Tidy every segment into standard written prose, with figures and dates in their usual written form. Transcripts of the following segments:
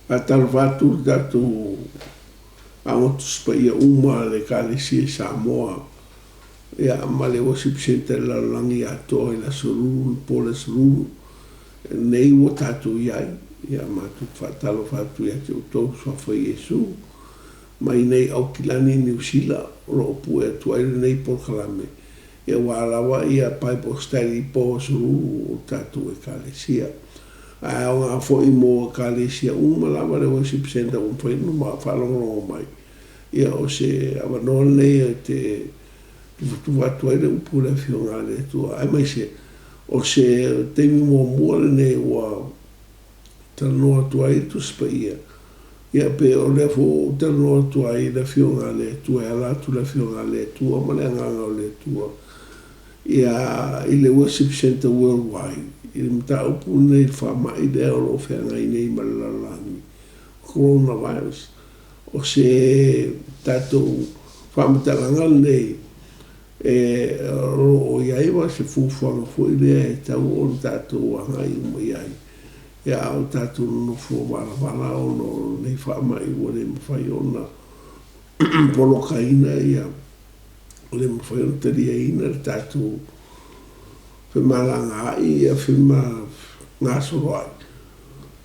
Faatalofa atu i le tatou Aoga Tusi Paia uma a le Ekalesia i Samoa, ia, ma le Worship Centre i le lalolagi atoa i le Aso Lulu, le po o le Aso Lulu lenei ua tatou i ai. Ia, matou te faatalofa atu ia te outou i le Suafa o Iesu mai nei Aukilani, Niu Sila, o lo o pue atu ai lenei polokalame, ia aua lava ia Bible Study po o Aso Lulu o le tatou Ekalesia. Ae aoga foi mo Ekalesia uma lava le Worship Centre ua mafai ona faalogologo mai, ia o se avanoa lenei e te tufatufa atu ai le upu i le Afioga a le Atua, aemaise o se taimi muamua lenei ua talanoa atu ai le Tusi Paia, ia pe o lea foi ua ou talanoa atu ai i le Afioga a le Atua e ala atu le Afioga a le Atua ma le Agaga o le Atua ia i le Worship Centre Worldwide i le mataupu lenei i le faamai lea o lo o feagai nei ma le lalolagi, Coronavirus. O se tatou faamatalaga lenei e o lo o i ai ma se fuafuaga foi lea e tatau ona tatou agai uma i ai, ia a o tatou nonofo valavala ona o lenei faamai ua le mafai ona polokaina ia, ua le mafai ona taliaina le tatou femalagaai ia fegasoloai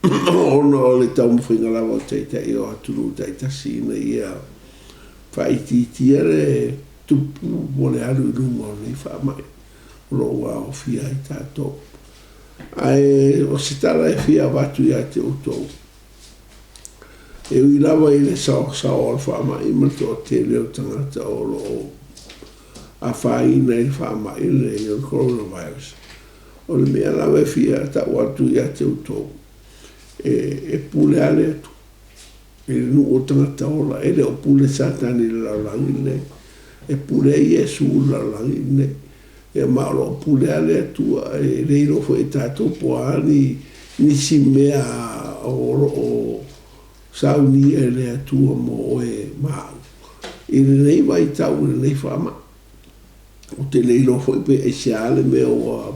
ona o le taumafaiga lava o Taitai o atunuu taitasi ina ia faaitiitia le tupu mo le alu i luma o lenei faamai o lo o ua aofia ai tatou. Ae o se tala e fia avatu ia te outou, e ui lava i le saosaoa o le faamai ma le toatele o tagata o lo o afaina i le faamai lenei o le coronavirus, o le mea lava e fia tau atu ia te outou, e pule lava le Atua. I le nuu o tagata ola, e le o pule Satani i le lalolagi lenei. E pule ai Iesu i le lalolagi lenei. Ia ma o lo o pule lava le Atua, e le iloa foi e tatou po o a ni nisi mea o lo o saunia e le Atua mo oe ma au i lenei vaitau i lenei faamai. Ou te le iloa foi pe aisea le mea ua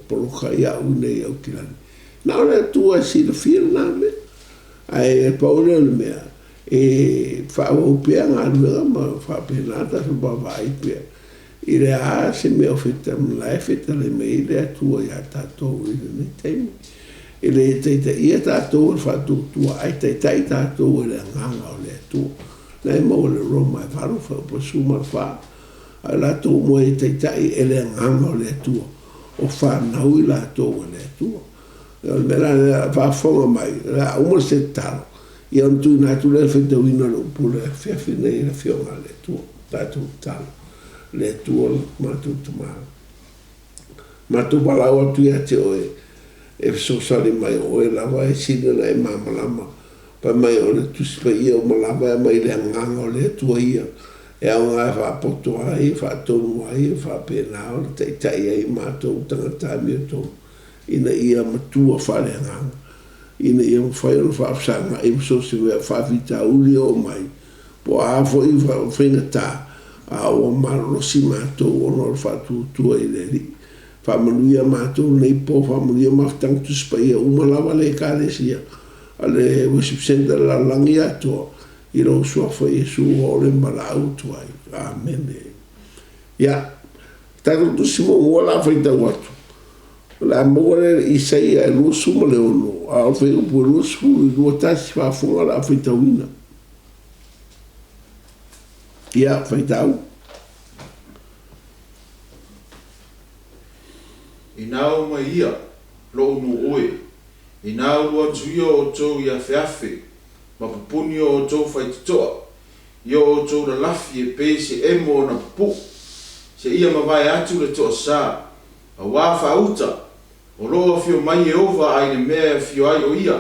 poloka ai au i nei Aukilani. Na o le Atua e silafia lena mea. Ae pau lea o le mea, e faaauau pea galuega ma faapena tatou vaavaai pea i le a se mea o la e fetalai mai ai le Atua ia tatou i lenei taimi. E le taitaia tatou e le faatuatua, ae taitai tatou e le Agaga o le Atua. La e maua i le Roma e 8 fuaiupu 14. A o latou uma e taitai e le Agaga o le Atua, o fanau i latou e le Atua. O le mea la lea, a faafofoga mai, o le a uma se tatalo, ia ona tuuina atu lea i le faitauina o le upu o le afiafi lenei i le Afioga a le Atua. Tatou tatalo, Le Atua lo matou Tama, matou valaau atu ia te Oe, e fesoasoani mai o Oe lava e sili ona e malamalama. Fai mai o le Tusi Paia uma lava e aumai i le Agaga o le Atua ia, e aoga e faapoto ai, e faatonu ai, e faapena ona taitai ai matou tagata amiotonu. ina ia matua faaleagaga, ina ia mafai ona faafesagai ma so o se mea faafitauli e oo mai, po o a foi faigata, a ua malolosi matou ona o le faatuatua i le Alii. Faamanuia matou lenei po, faamanuia mafutaga Tusi Paia uma lava le Ekalesia a le Worship Centre i le lalolagi atoa, i lou Suafa Iesu ua oo le valaau atu ai. Amene. Ia, tatou tusi muamua o le a faitau atu, o le a maua lea i le Isaia e 26, a o le fuaiupu e 22 tasi faafofoga o le a faitauina. Ia, faitau. Inā o mai ia, loʻu nuu oe, inā ulu atu ia o outou i afeafe, ma pupuni o outou faitotoa, I o outou lalafi e pei se emo ona pupuʻu, seia mavae atu le toasā, auā faauta, o lo o afio mai Ieova a i le mea e afio ai o ia,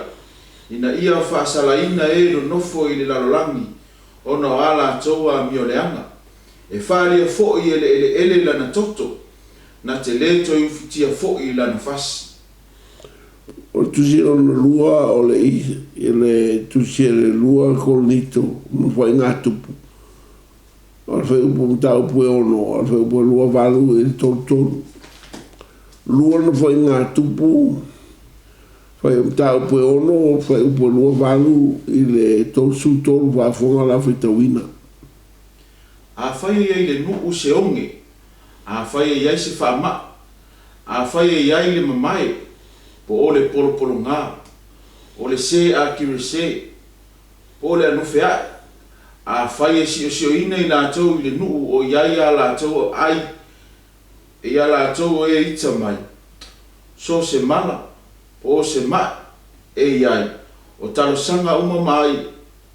ina ia faasalaina e nonofo i le lalolagi ona o a latou amioleaga. E faaalia foi e le eleele lana toto, na te lē toe ufitia foi lana fasi. O le tusi lona lua o le le tusi a le lua Korinito Nofoaiga Tupu, o le fuaiupu mataupu e 6, a o le fuaiupu e 28 i le 33. Lua Nofoaiga Tupu, Mataupu e 6, fuaiupu e 28 i le 33 faafofoga la faitauina. Afai e i ai i le nuu se oge, afai e i ai se faama'i, afai e i ai le mamae, po o le polopologā, o le sē akiresē, po o le anofea'i, afai e siosioina i latou i le nuu o i ai a latou ai i a latou o e ita mai, so se mala, po o se ma'i e i ai, o talosaga uma ma ai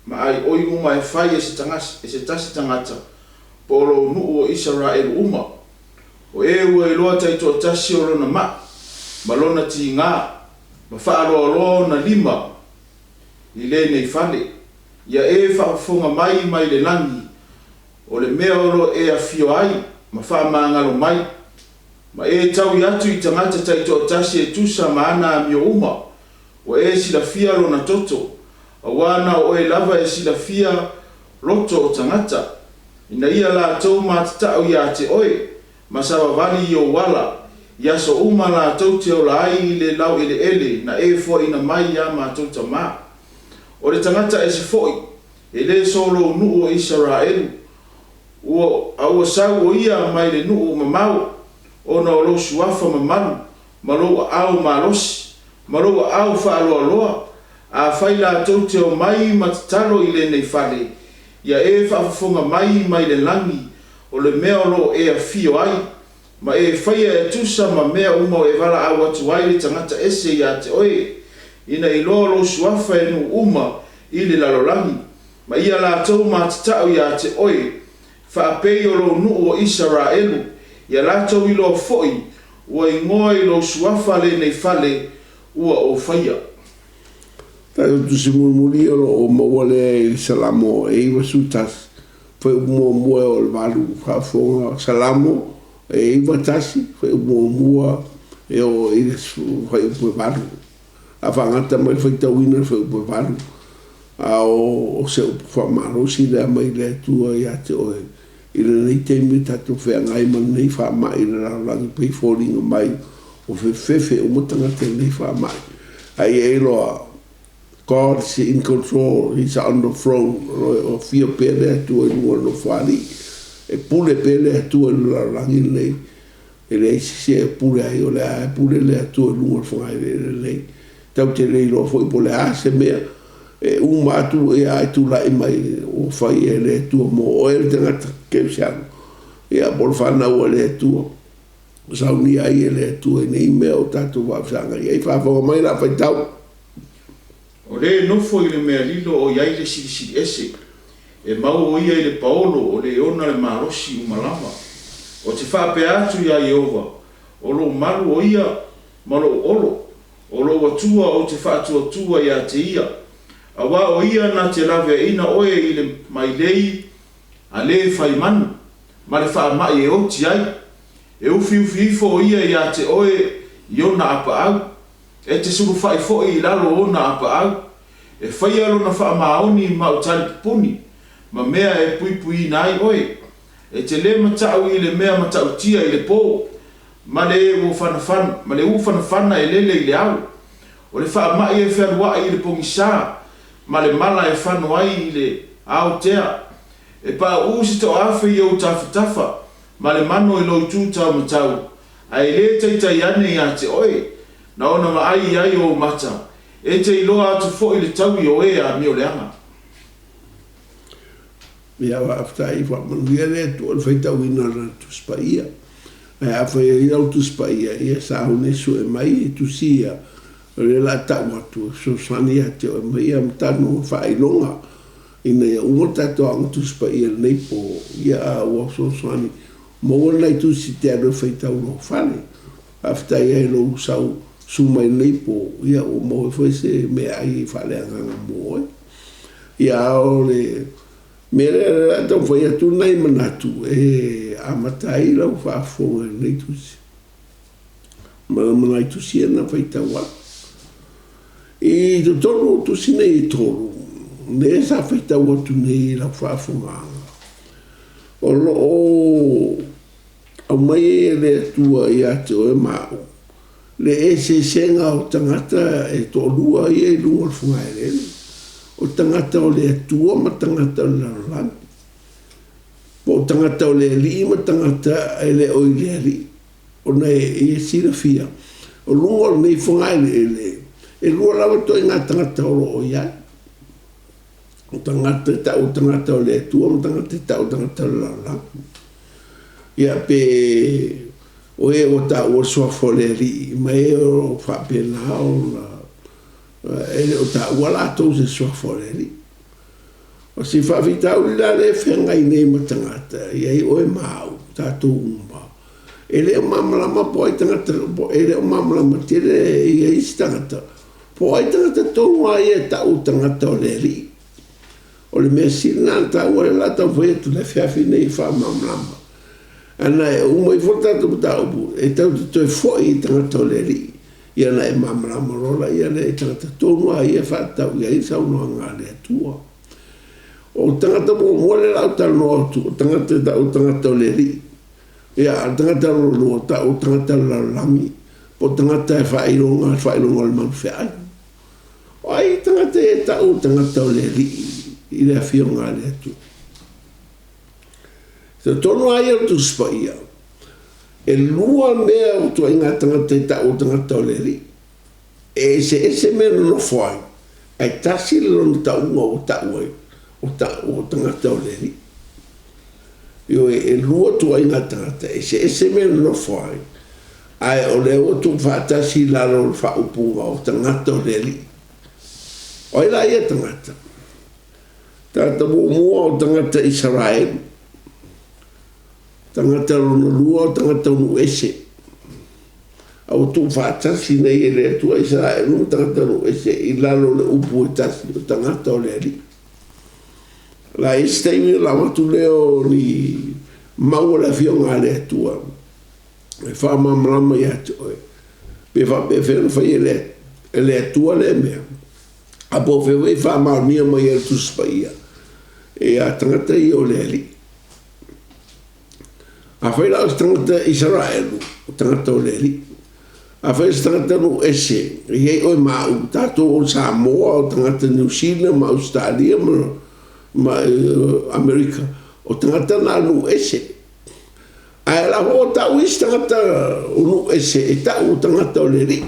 ma aioi uma e fai e se e se tasi tagata, po o lou nuu o Isaraelu uma, o e ua iloa taitoatasi o lona ma'i ma lona tigā, ma faaloaloa ona lima i lenei fale, ia e faafofoga mai mai le lagi, o le mea o lo o e afio ai ma faamagalo mai, ma e taui atu i tagata taitoatasi e tusa ma ana amio uma, ua e silafia lona toto, auā na o oe lava e silafia loto o tagata, ina ia latou matatau iā te oe, ma savavali i ou ala, i aso uma latou te ola ai i le laueleele na e foaina mai iā matou tamā. O le tagata ese foi, e le so lou nuu o Isaraelu, ua, a ua sau o ia mai le nuu mamao, ona o lou suafa mamalu, ma lou aao malosi, ma lou aao faaloaloa, afai latou te omai ma tatalo i lenei fale, ia e faafofoga mai mai le lagi, o le mea o lo o e afio ai, ma e faia e tusa ma mea uma e valaau atu ai le tagata ese iā te oe, ina iloa lou suafa e nuu uma i le lalolagi, ma ia latou matatau iā te oe, faapei o lou nuu o Isaraelu, ia latou iloa foi, ua igoa i lou suafa lenei fale ua ou faia. Tatou tusi mulimuli o lo o maua lea i le Salamo e 91, fuaiupu muamua e oo i le 8, faafofoga Salamo e 91, fuaiupu muamua e oo i le fuaiupu e 8. A faagata mai le faitauina i le fuaiupu e 8, a o se upu faamalosi lea mai le Atua ia te oe i lenei taimi o tatou feagai ma lenei faamai i le lalolagi pei foliga mai ua fefefe uma tagata i lenei faamai. A ia iloa, God is in control, He's on the throne, o lo o afio pea le Atua i luga o le Nofoalii, e pule pea le Atua i le lalolagi lenei. E leai se isi e pule ai, o lea e pule le Atua i luga o le fogaeleele lenei. Tatou te le iloa foi po o le a se mea e uma atu ia e tulai mai ua fai e le Atua mo oe le tagata kerisiano, ia po o le fanau a le Atua. Saunia ai e le Atua i nei mea o tatou faafesagai ai. Faafofoga mai la faitau. O le e nofo i le mea lilo o i ai le Silisili Ese, e mau o ia i le paolo o le ona le malosi uma lava. Ou te faapea atu iā Ieova, O lou malu o ia ma lou olo, o lou Atua ou te faatuatua iā te ia, auā o ia na te laveaina oe i le mailei a le fai manu, ma le faama'i e oti ai. E ufiufi ifo o ia iā te oe i ona apaau, E te sulufa'i foi i lalo o ona apaau, e faia lona faamaoni ma o talipupuni, ma mea e puipuiina ai oe. E te lē mata'u i le mea mata'utia i le pō, ma le ua fanafana, ma le ū fanafana e lele i le ao. O le faama'i e fealua'i i le pogisā, ma le mala e fano ai i le aotea. E paʻuʻū se toaafe i ou tafatafa, ma le mano i lou itu taumatau, ae lē taitai ane iā te oe, na ona vaai i ai ou mata, e te iloa atu foi le taui o e amioleaga. Ia faafetai, faamanuia le Atua i le faitauina o Lana Tusi Paia. Ae afai e i ai lau Tusi Paia, ia sauni e sue mai e tusi ia, o lea o le a tau atu e fesoasoani ia te oe mai ia matanoa faailoga ina ia uma le tatou Aoga Tusi Paia i lenei po, ia a ua fesoasoani maua nai tusi te alu e faitau i lou fale. Faafetai ai i lou sau su mai lenei po, ia ua maua ai foi se meaai faaleagaga mo oe. Ia a o le mea lea o le a taumafai atu nai manatu e amata ai lau faafofoga i lenei tusi. Ma nai tusi ia na faitau atu. I totonu o tusi nei e tolu, lea sa faitau atu nei i lau faafofogaaga, o lo o aumai ai e le Atua ia te oe ma au. Le eseesega o tagata e toalua ia i luga o le fogaeleele, o tagata o le Atua ma tagata o le lalolagi, po o tagata o le Alii ma tagata e le o i le Alii, ona e silafia, o luga o lenei fogaeleele, e lua lava ituaiga tagata o lo o i ai, o tagata e tau o tagata o le Atua ma tagata e tau o tagata o le lalolagi. Ia pe o e ua taua le Suafa o le Alii ma e o lo o faapena ona e le o taua latou i se Suafa o le Alii. O si faafitauli la lea e feagai nei ma tagata, e i ai oe ma au, tatou uma, e le o malamalama po o ai tagata, e le o malamalama tele ia isi tagata, po o ai tagata tonu lava ia e tau o tagata o le Alii. O le mea sili lena ona taua lea o le a taumafai atu i le afiafi lenei e faamalamalama. Ana e uma ifo le tatou mataupu, e tatou te toe foi i tagata o le Alii, ia ona e malamalama loa lea i tagata tonu lava ia e faatatau i ai le saunoaga a le Atua. O tagata muamua lea o le a ou talanoa atu, o tagata e tau o tagata o le Alii. Ia, a o le tagata lona lua, tau o tagata o le lalolagi, po o tagata e faailoga le faailoga o le malufeai. O ai tagata ia e tau o tagata o le Alii i le Afioga a le Atua? I totonu lava ia o le Tusi Paia, e lua mea o ituaiga tagata e tau o tagata o le Alii. E eseese mea e nonofo ai, ae tasi le lona tauga ua tau ai o tagata o le Alii. Ioe, e lua ituaiga tagata, e eseese mea e nonofo ai, ae o lea ua tuufaatasi i lalo o le faaupuga o tagata o le Alii. O ai la ia tagata? Tagata muamua o tagata Isaraelu, tagata lona lua o tagata o nuu ese. A ua tuufaatasi nei e le Atua Isaraelu ma tagata o nuu ese i lalo o le upu e tasi o tagata o le Alii. La i se taimi ona avatu lea o ni mau a le Afioga a le Atua e faamalamalama ia te oe, pe faapefea ona fai e le Atua lea mea, a po o fea foi e faamaonia mai ai le Tusi Paia ia tagata ia o le Alii. Afai la o se tagata Isaraelu, o tagata o le Alii. Afai o se tagata nuu ese, e i ai oe ma au, tatou o Samoa, o tagata Niu Sila ma Ausetalia ma Amerika, o tagata na nuu ese. Ae la foi o tau isi tagata o nuu ese e tau o tagata o le Alii.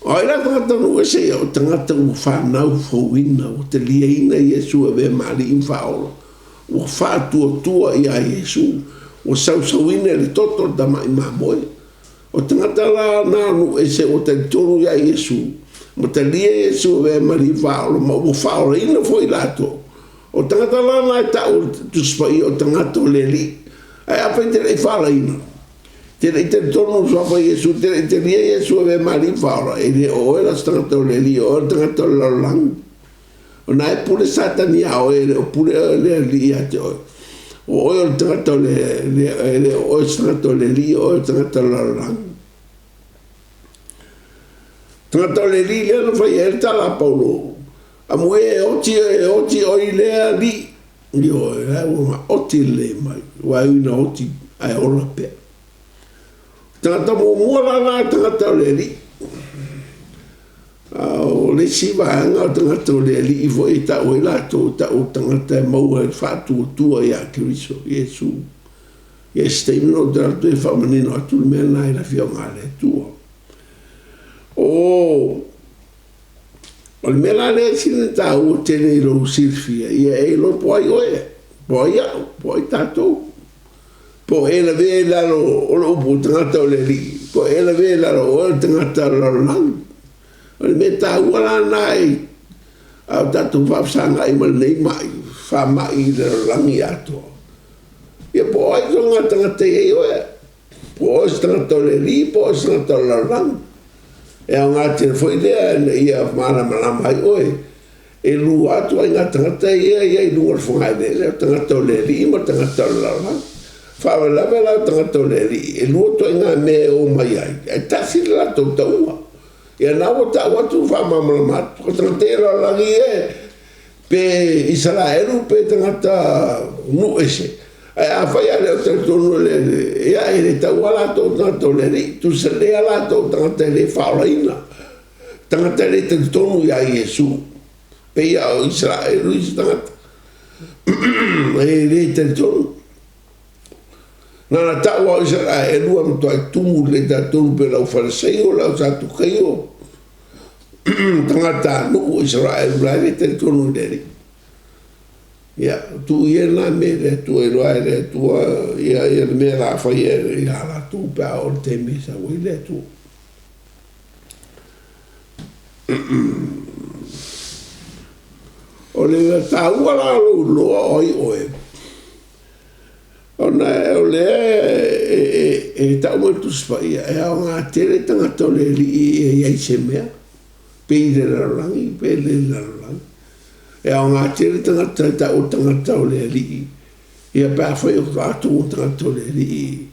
O ai la tagata nuu ese ia? O tagata ua fanau fouina, ua taliaina Iesu e avea ma Alii ma Faaola, ua faatuatua iā Iesu, ua sausauina i le toto o le tamai mamoe. O tagata la na nuu ese ua talitonu iā Iesu, ma talia Iesu e avea ma Alii ma Faaola, ma ua faaolaina foi latou. O tagata la na e tau o le Tusi Paia o tagata o le Alii. Ae afai te le i faalaina, Te le i talitonu le Suafa Iesu, te le i talia Iesu e avea ma Alii ma Faaola, e le o oe la se tagata o le Alii, o oe o le tagata o le lalolagi. O na e pule Satani iā oe, e le o pule oe le Alii ia te oe. O oe o le tagata o le, le, e le o oe se tagata o le Alii, o oe o le tagata o le lalolagi. Tagata o le Alii lea na fai ai le tala a Paulo, Amu e oti, e oti oi lea Alii. Ioe, la ua maoti lelei mai, aua e ui ina oti ae ola pea. Tagata muamua la na tagata o le Alii. A o le isi vaega o tagata o le Alii foi e tau ai latou, e tau o tagata e maua e le faatuatua ia Keriso, Iesu. Ia se taimi ona ou te alu atu e faamanino atu le mea lena i le Afioga a le Atua. O O le mea la lea e sili ona taua tele i lou silafia, ia e iloa po o ai oe, po o ai au, po o ai tatou, po o e lavea i lalo o le upu o tagata o le Alii, po o e lavea i lalo o oe o le tagata o le lalolagi. O le mea taua la lena i a o tatou faafesagai ma lenei mai, faamai i le lalolagi atoa. Ia po o ai tonu tagata i ai oe, po o oe se tagata o le Alii, po o oe se tagata o le lalolagi. E aoga tele foi lea ina ia malamalama ai oe, e lua atu ai ngā tagata ia ia i luga o le fogaeleele, o tagata o le Alii ma tagata o le lalolagi. Faalavelave la o tagata o le Alii, e lua ituaiga mea e o mai ai, ae tasi le latou taua. Ia na ua tau atu faamalamalama atu, o tagata ia lalolagi ia e, pe Isaraelu pe tagata nuu ese. Ae afai a le o talitonu le, ia e le taua latou tagata o le Alii, tusa lea latou tagata e le faaolaina, tagata e le talitonu ia Iesu, pei a o Isaraelu isi tagata e le talitonu. Na ona tau lava o Isaraelu e matuai tumu lelei tatou pei o le aufaleseio, le ausatukeio, tagatanuu o Isaraelu la e le talitonu i le Alii. Ia, tuu ia lena mea i le Atua, e iloa lava e le Atua ia le mea o le a faia ia latou pe a oo i le taimi e sau ai le Atua. O le mea taua la o lou iloa o ai oe, ona o lea e tau mai le Tusi Paia, e aoga tele tagata o le Alii e i ai se mea, pe i le lalolagi pe le i le lalolagi. E aoga tele tagata e tau o tagata o le Alii, ia pe afai o latou o tagata o le Alii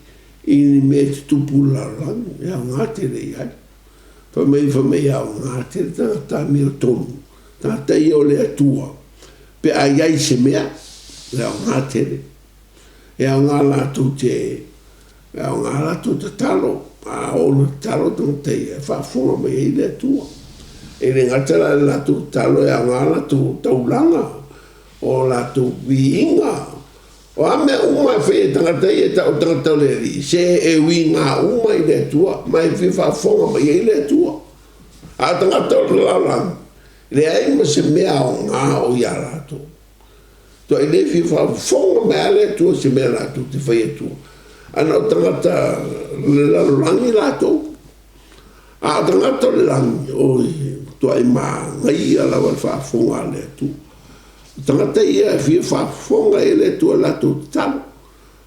i ni mea e tutupu i le lalolagi, e aoga tele i ai. Fai mai, fai mai e aoga tele tagata amiotonu, tagata ia o le Atua, pe a i ai se mea, e aoga tele. E aoga latou te, e aoga latou tatalo, a oo ina tatalo tagata ia, e faafofoga mai ai le Atua. E le gata la i le latou tatalo, e aoga latou taulaga, o latou viiga, o a mea uma e fai e tagata ia e tau o tagata o le Alii, se e uiga uma i le Atua, ma e fia faafofoga mai ai le Atua. A o tagata o le lalolagi, leai ma se mea aoga o ia latou. Tuai le fia faafofoga mai lava le Atua i se mea latou te fai atua. A na o tagata o le lalolagi latou. A o tagata o le lagi, oi, matuai manaia lava le faafofoga a le Atua. O tagata ia e fia faafofoga i ai le Atua i latou tatalo.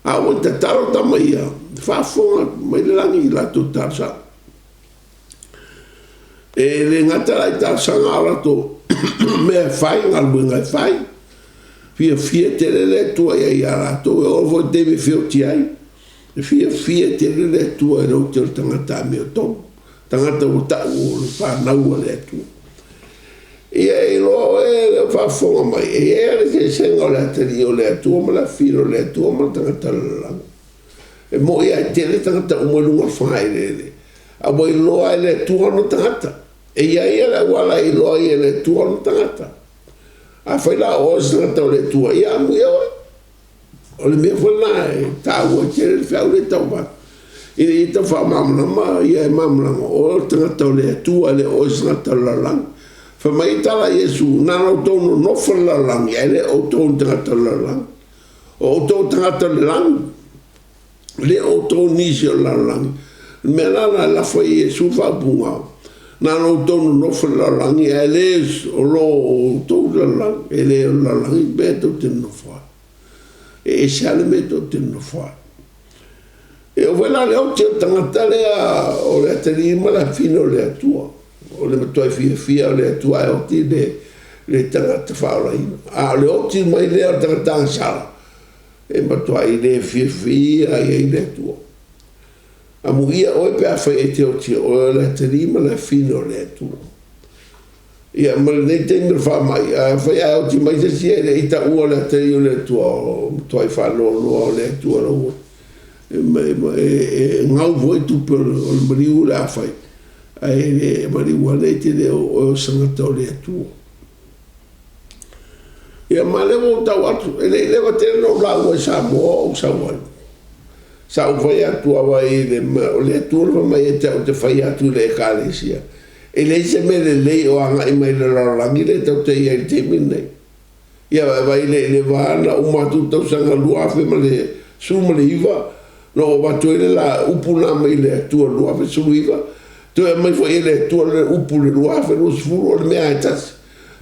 A ua tatalo tama ia, faafofoga mai le lagi i latou talosaga. E le gata la i talosaga a o latou mea e fai, galuega e fai. Fiafia tele le Atua i ai ia latou, e oo foi i le taimi e feoti ai. E fiafia tele le Atua i le oti o le tagata amiotonu, tagata ua tau o le fanau a le Atua. Ia e iloa oe le faafofoga mai, e i ai lava le eseesega o le atalii o le Atua ma le afafine o le Atua ma le tagata o le lalolagi. E moni lava e tele tagata uma i luga o le fagaeleele, a ua iloa e le Atua ona tagata. E i ai lava le auala e iloa ai e le Atua ona tagata. Afai la o oe o se tagata o le Atua, ia amuia oe. O le mea foi lena e taua ai tele le feau lea e tau avatu, ina ia tau faamalamalama ia e malamalama, o oe o le tagata o le Atua, e le o oe o se tagata o le lalolagi. Fai mai le tala a Iesu, Na ona outou nonofo i le lalolagi, ae le o outou ni tagata o le lalolagi. O outou o tagata o le lagi, e le o outou nisi o le lalolagi. O le mea la lena e lafo ai e Iesu le faaupuga, Na ona outou nonofo i le lalolagi, ae le o lo o outou le lalolagi, e le o le lalolagi le mea tou te nonofo ai. E ese lava le mea tou te nonofo ai. E oo foi la i le oti o le tagata lea o le atalii ma le afafine o le Atua, o le matuai fiafia o le Atua ae oti le, le tagata faaolaina. A o le oti mai lea o le tagata agasala, e matuai le fiafia i ai le Atua. Amuia oe pe afai e te oti o oe o le atalii ma le afafine o le Atua. Ia, ma lenei taimi o le faamai, afai ae oti mai se isi e le i taua o le atalii o le Atua, o matuai faanoanoa o le Atua lau e gau foi tupe o le maliu o le a fai, ae le maliu ane e te le o oe o se tagata o le Atua. Ia ma lea ua ou tau atu, e le i leva tele na ou lauga i Samoa o ou sau ai. Sa ou fai atu lava i le, o le Atua na fai mai ia te au ou te fai atu i le Ekalesia. E leai se mea lelei o agai mai i le lalolagi lea tatou te i ai i le taimi lenei. Ia vaai i le va na uma atu i le tausaga 2019 na ou avatu ai le la upu lena mai le Atua 2019, toe aumai foi e le Atua le upu i le 2020, o le mea lava e tasi.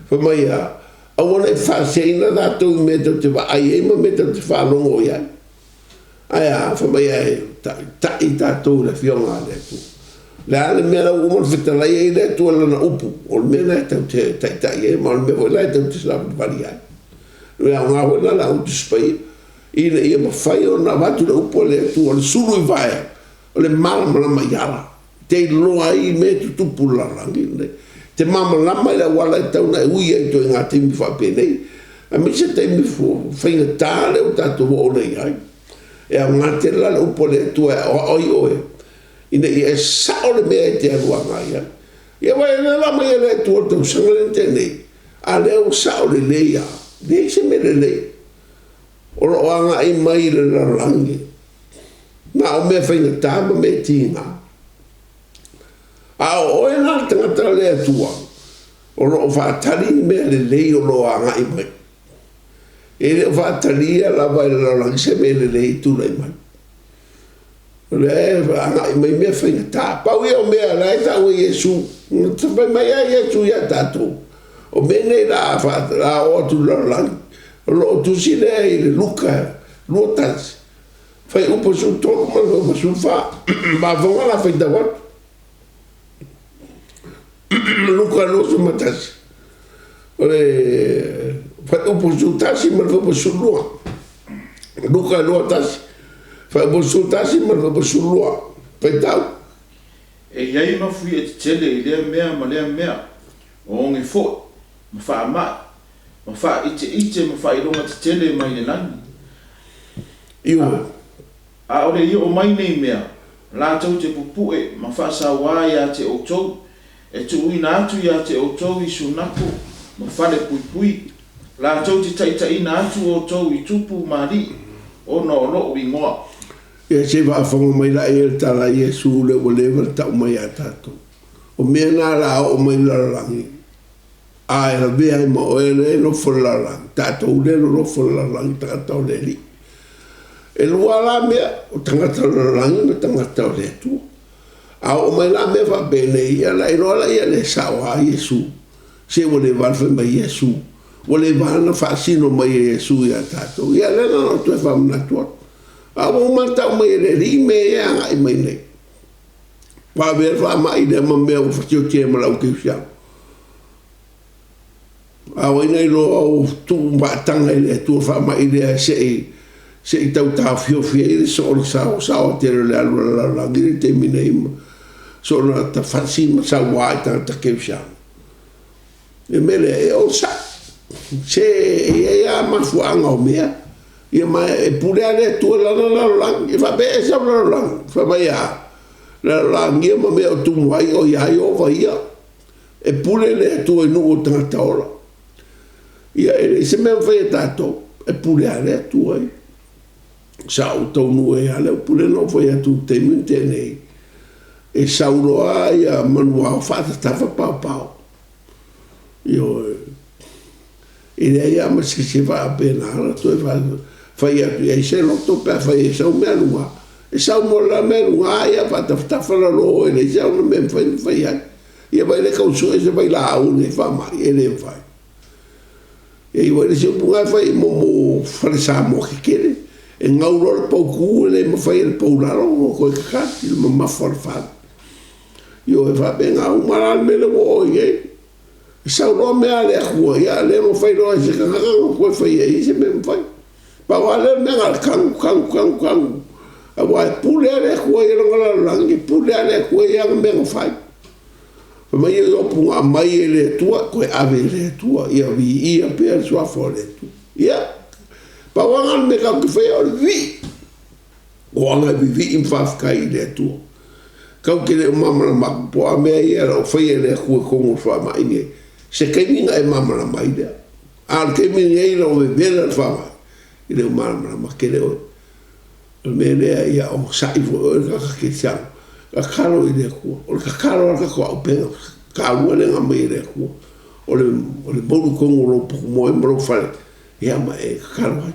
Fai mai a, aua ne i faaseseina tatou i mea tatou te vaai ai ma mea tatou te faalogo i ai. Ae a, fai mai e taitai tatou i le Afioga a le Atua. O le a le mea la ua uma ona fetalai ai le Atua i Lana upu, o le mea lena e tatou te taitai ai, ma o le mea foi lena e tatou te savalivali ai. O le aoga foi lena o le Au Tusi Paia, ina ia mafai ona avatu le upu a le Atua, o le sulu i vaea, o le malamalama i ala. Te iloa ai mea e tutupu i le lalolagi lenei. Te malamalama i le auala e tatau ona e ui ai i ituaiga taimi faapenei. Aemaise taimi faigata lea ua tatou oo nei i ai. E aoga tele la le upu a le Atua e aoao ai oe ina ia e sao le mea e te alu agai ai. Ia aua e le la mai e le Atua i le tausaga lea na tea nei, a lea ua sao lelei lava, leai se mea lelei o lo o agai mai i le lalolagi, na o mea faigata ma mea tiga. A o oe la le tagata a le Atua, o lo o faatali ni mea lelei o lo o agai mai. E le o faatalia lava e le lalolagi se mea lelei e tulai mai. O lea e agai mai mea faigata. Pau ia o mea la e tau e Iesu, na fai mai lava Iesu ia tatou, o mea nei la a oo atu i le lalolagi, o lo o tusi lea i le Luka 21, fuaiupu 13 ma le fuaiupu 14. Faafofoga la faitau atu. Luka 21, o le fuaiupu 11 ma le fuaiupu 12. Luka 21, fuaiupu 11 ma le fuaiupu 12. Faitau. E i ai mafuie tetele i lea mea ma lea mea, o oge foi, ma faamai, ma faaiteite ma faailoga tetele mai le lagi. Ioe. Aʻole i oo mai nei mea, latou te pupuʻe ma faasauā iā te ʻoutou, e tuuina atu iā te ʻoutou i sunako ma fale puipui, latou te taitaʻina atu ʻoutou i tupu ma aliʻi, ona o loʻu igoa. Ia se i faafofoga mai la ia le tala a Iesu lea ua leva ona tau mai ia tatou. O mea na la oo mai le lalolagi, a e lavea ai ma oe lea e nofo i le lalolagi, tatou lea e nonofo i le lalolagi, tagata o le Alii. E lua la mea, o tagata o le lalolagi ma tagata o le Atua. A oo mai la mea faapenei, ia ona iloa laia le sao a Iesu. Se ua leva ona fai mai Iesu, ua leva ona faasino mai e Iesu ia tatou. Ia lea na ona toe faamanatu atu. A ua uma ona tau mai e le Alii mea ia e agai mai nei. Ua avea le faamai lea ma mea ua fasioti ai ma le aukerisiano. A o ai na iloa ua tuu vaataga i le Atua faamai lea se i tau taofiofi ai le soona saoasaoa tele o le alu a le lalolagi i le taimi nei ma soona tafasi ma sauā i tagata kerisiano. Le mea lea, e onosai. Se e i ai lava mafuaaga o mea, ia ma e pule lava le Atua i lana lalolagi. E faapea e sau lalolagi, fai mai a, lalolagia ma mea o tumu ai, o ia Ieova ia. E pule le Atua i nuu o tagata ola. Ia e leai se mea e mafai e tatou, e pule lava le Atua ia. Sa ou taunuu ai lava le upu lea na ou fai atu i le taimi na tea nei, e sau loa ia manuao faatatafa paopao. Ioe. E leai lava ma se isi e faapena ona toe fai atu i ai se loto pe afai e sau mea luga. E sau mo le mea luga ia faatafatafa lalo e leai se ona mea e mafai ona fai ai. Ia vaai le tau sue se vailaau nei faamai e le mafai. Ia i ai le isi upu na e fai mo fale Samoa kekele. E gau loa le paukū e le mafai e le pau lalo ona toe kakali i le mamafa o le fale. Ioe, faapena uma la le mea lea ua oo i ai. E sau loa mea a le Atua, ia le mafai loa e se tagata ona toe faia i ai se mea mafai. Pau lava lea o le mea na o le tanu, tanu, tanu, tanu. Aua e pule lava le Atua i lona lalolagi, e pule lava le Atua i ana mea na fai. Fai mai ia Iopu na aumai e le Atua, toe ave e le Atua, ia viia pea le suafa o le Atua. Ia, pau lava lena o le mea tatou te faia o le vivii. O aga e vivii ma faafetai i le Atua. Kau te le o malamalama atu po o a mea ia o lo o faia e le Atua i totonu o le faamai nei. Se taimi ona e malamalama ai lea. A o le taimi lenei ina ua vevela le faamai, e le o malamalama tele oe. O le mea lea, ia onosai foi oe le tagata kerisiano, tatalo i le Atua. O le tatalo lava le tatou auupega taua lea na aumai e le Atua. O le moulu i totonu o lou potumoe ma lou fale, ia ma e tatalo ai.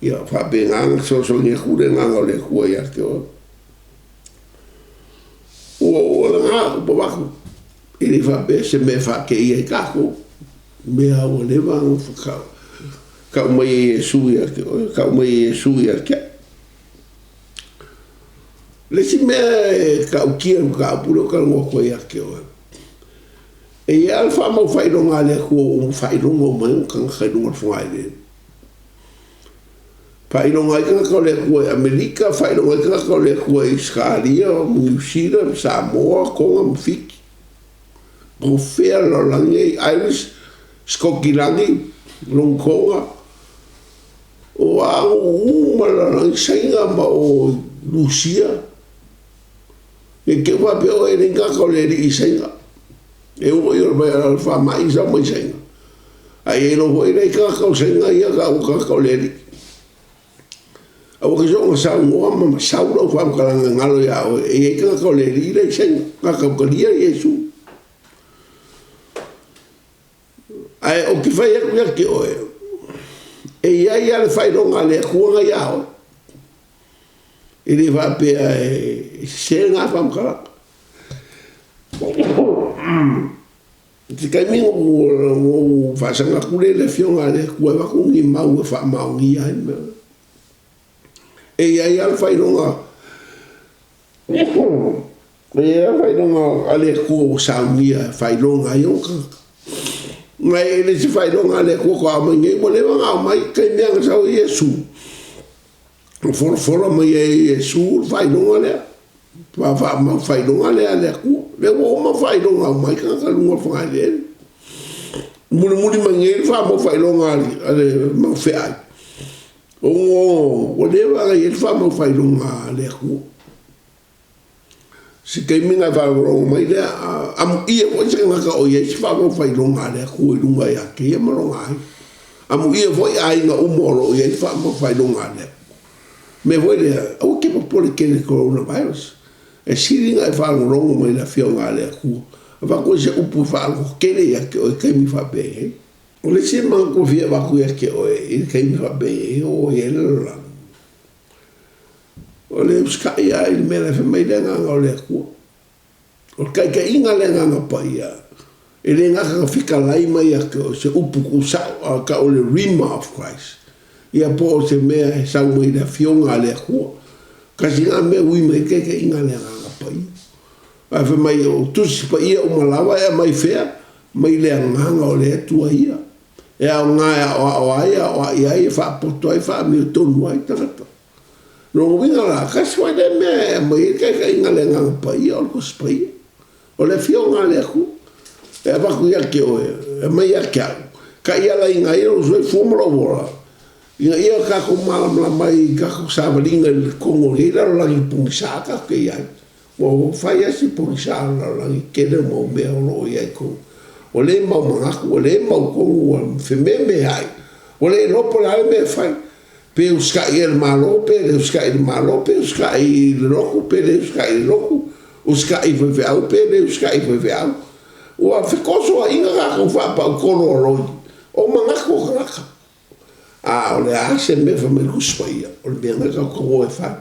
Ia faapena ona fesoasoani atu le Agaga o le Atua ia te oe. Ua oo lena upu avatu, e le faapea se mea e faateia ai tatou, mea ua leva ona tau mai e Iesu ia te oe, tau mai e Iesu ia te au. Le isi mea e ta'utia i le mataupu lea ou talanoa atu ai ia te oe, e i ai lava le faamau faailoga a le Atua ua faailoga uma ai ona tagata i luga o le fogaeleele. Faailoga ai tagata o le Atua i Amerika, faailoga ai tagata o le Atua i Ausetalia, ma Niu Sila, ma Samoa, Toga ma Fiti. Po o fea le lalolagi nei, Irish, Sikokilani, Long Konga, o a nuu uma le lalolagi, Saina ma o Lusia, ne i te i ua faapea oe e leai ni tagata o le alii i Saina. E ui o le faamai sa mai Saina, ae ia iloa foi e leai tagata o Saina ia tau o tagata o le Alii. Aua te soona saunoa ma masau lau faamatalaga e galo ia oe, e i ai tagata o le Alii la i Saina, tagata ua talia Iesu. Ae ou te fai atu ia te oe, e i ai lava le faailoga a le Atua na ia oe. E le faapea e sese lena faamatalaga. I se taimi ona ou faasaga atu lea i le Afioga a le Atua e avatu ni mau e faamaonia ai le mea lea. E i ai lava le faailoga, e i ai lava le faailoga a le Atua ua saunia e faailoga ai ona tagata. Ma e le se faailoga a le Atua faatoa aumai nei, ua leva ona aumai, taimi lava na sau ai Iesu, na folafola mai ai e Iesu le faailoga lea. Faamau faailoga lea a le Atua. Lea ua uma faailoga uma ai tagata i luga o le fogaeleele. Mulimuli mai nei le faamau faailoga a le mau feai, ona ua leva ona i ai le faamau faailoga a le Atua. Se taimi ona e faalogologo mai lea, amuia foi se tagata o i ai se faamau faailoga a le Atua i luga ia te ia ma lona aiga. Amuia foi aiga uma o lo o i ai le faamau faailoga a le Atua. Mea foi lea, aua te popole tele i le coronavirus. E sili ona e faalogologo mai i le Afioga a le Atua. Avatu ai se upu e faalogotele ia te oe i taimi faapenei. O le isi manatu e fia avatu ia te oe i le taimi faapenei o i ai le lalolagi, o le usitai lava i le mea la e fai mai le Agaga o le Atua. O le taitaiga a le Agaga Paia, e le gata na fetalai mai ia te oe se upu tuusao, a o tau o le Rhema of Christ, ia po o se mea e sau mai le Afioga a le Atua. Tasi lena mea e ui mai ai le taitaiga a le Agaga Paia. Ae fai mai, o Tusi Paia uma lava e aumai fea? Mai le Agaga o le Atua ia. E aoga e aoao ai, aoai ai, e faapoto ai, faamiotonu ai tagata. Lona uiga la, tasi foi lea mea e aumai ai le taitaiga a le Agaga Paia, o le Tusi Paia. O le Afioga a le Atua e avatu ia te oe, e aumai ia te au, taialaina ai lou soifua ma lou ola, ina ia tatou malamalama ai i tatou savaliga i totonu o lenei lalolagi pogisa tatou te i ai. Ua fai lava si pogisa o le lalolagi, tele o mau mea o lo o i ai i totonu. Ua le mau manatu, ua le mautonu, ua fememeai, ua le iloa po o le a le mea e fai. Pe usitai ea i le Malo, pe le usitai i le Malo, pe usitai i le lotu, pe le usitai i le lotu, usitai i faifeau, pe le usitai i faifeau. Ua fetosoaina tatou faapautolo a loi o manatu o tagata. A o le a se mea fai mai le Tusi Paia, o le mea lena tatou te o e fai.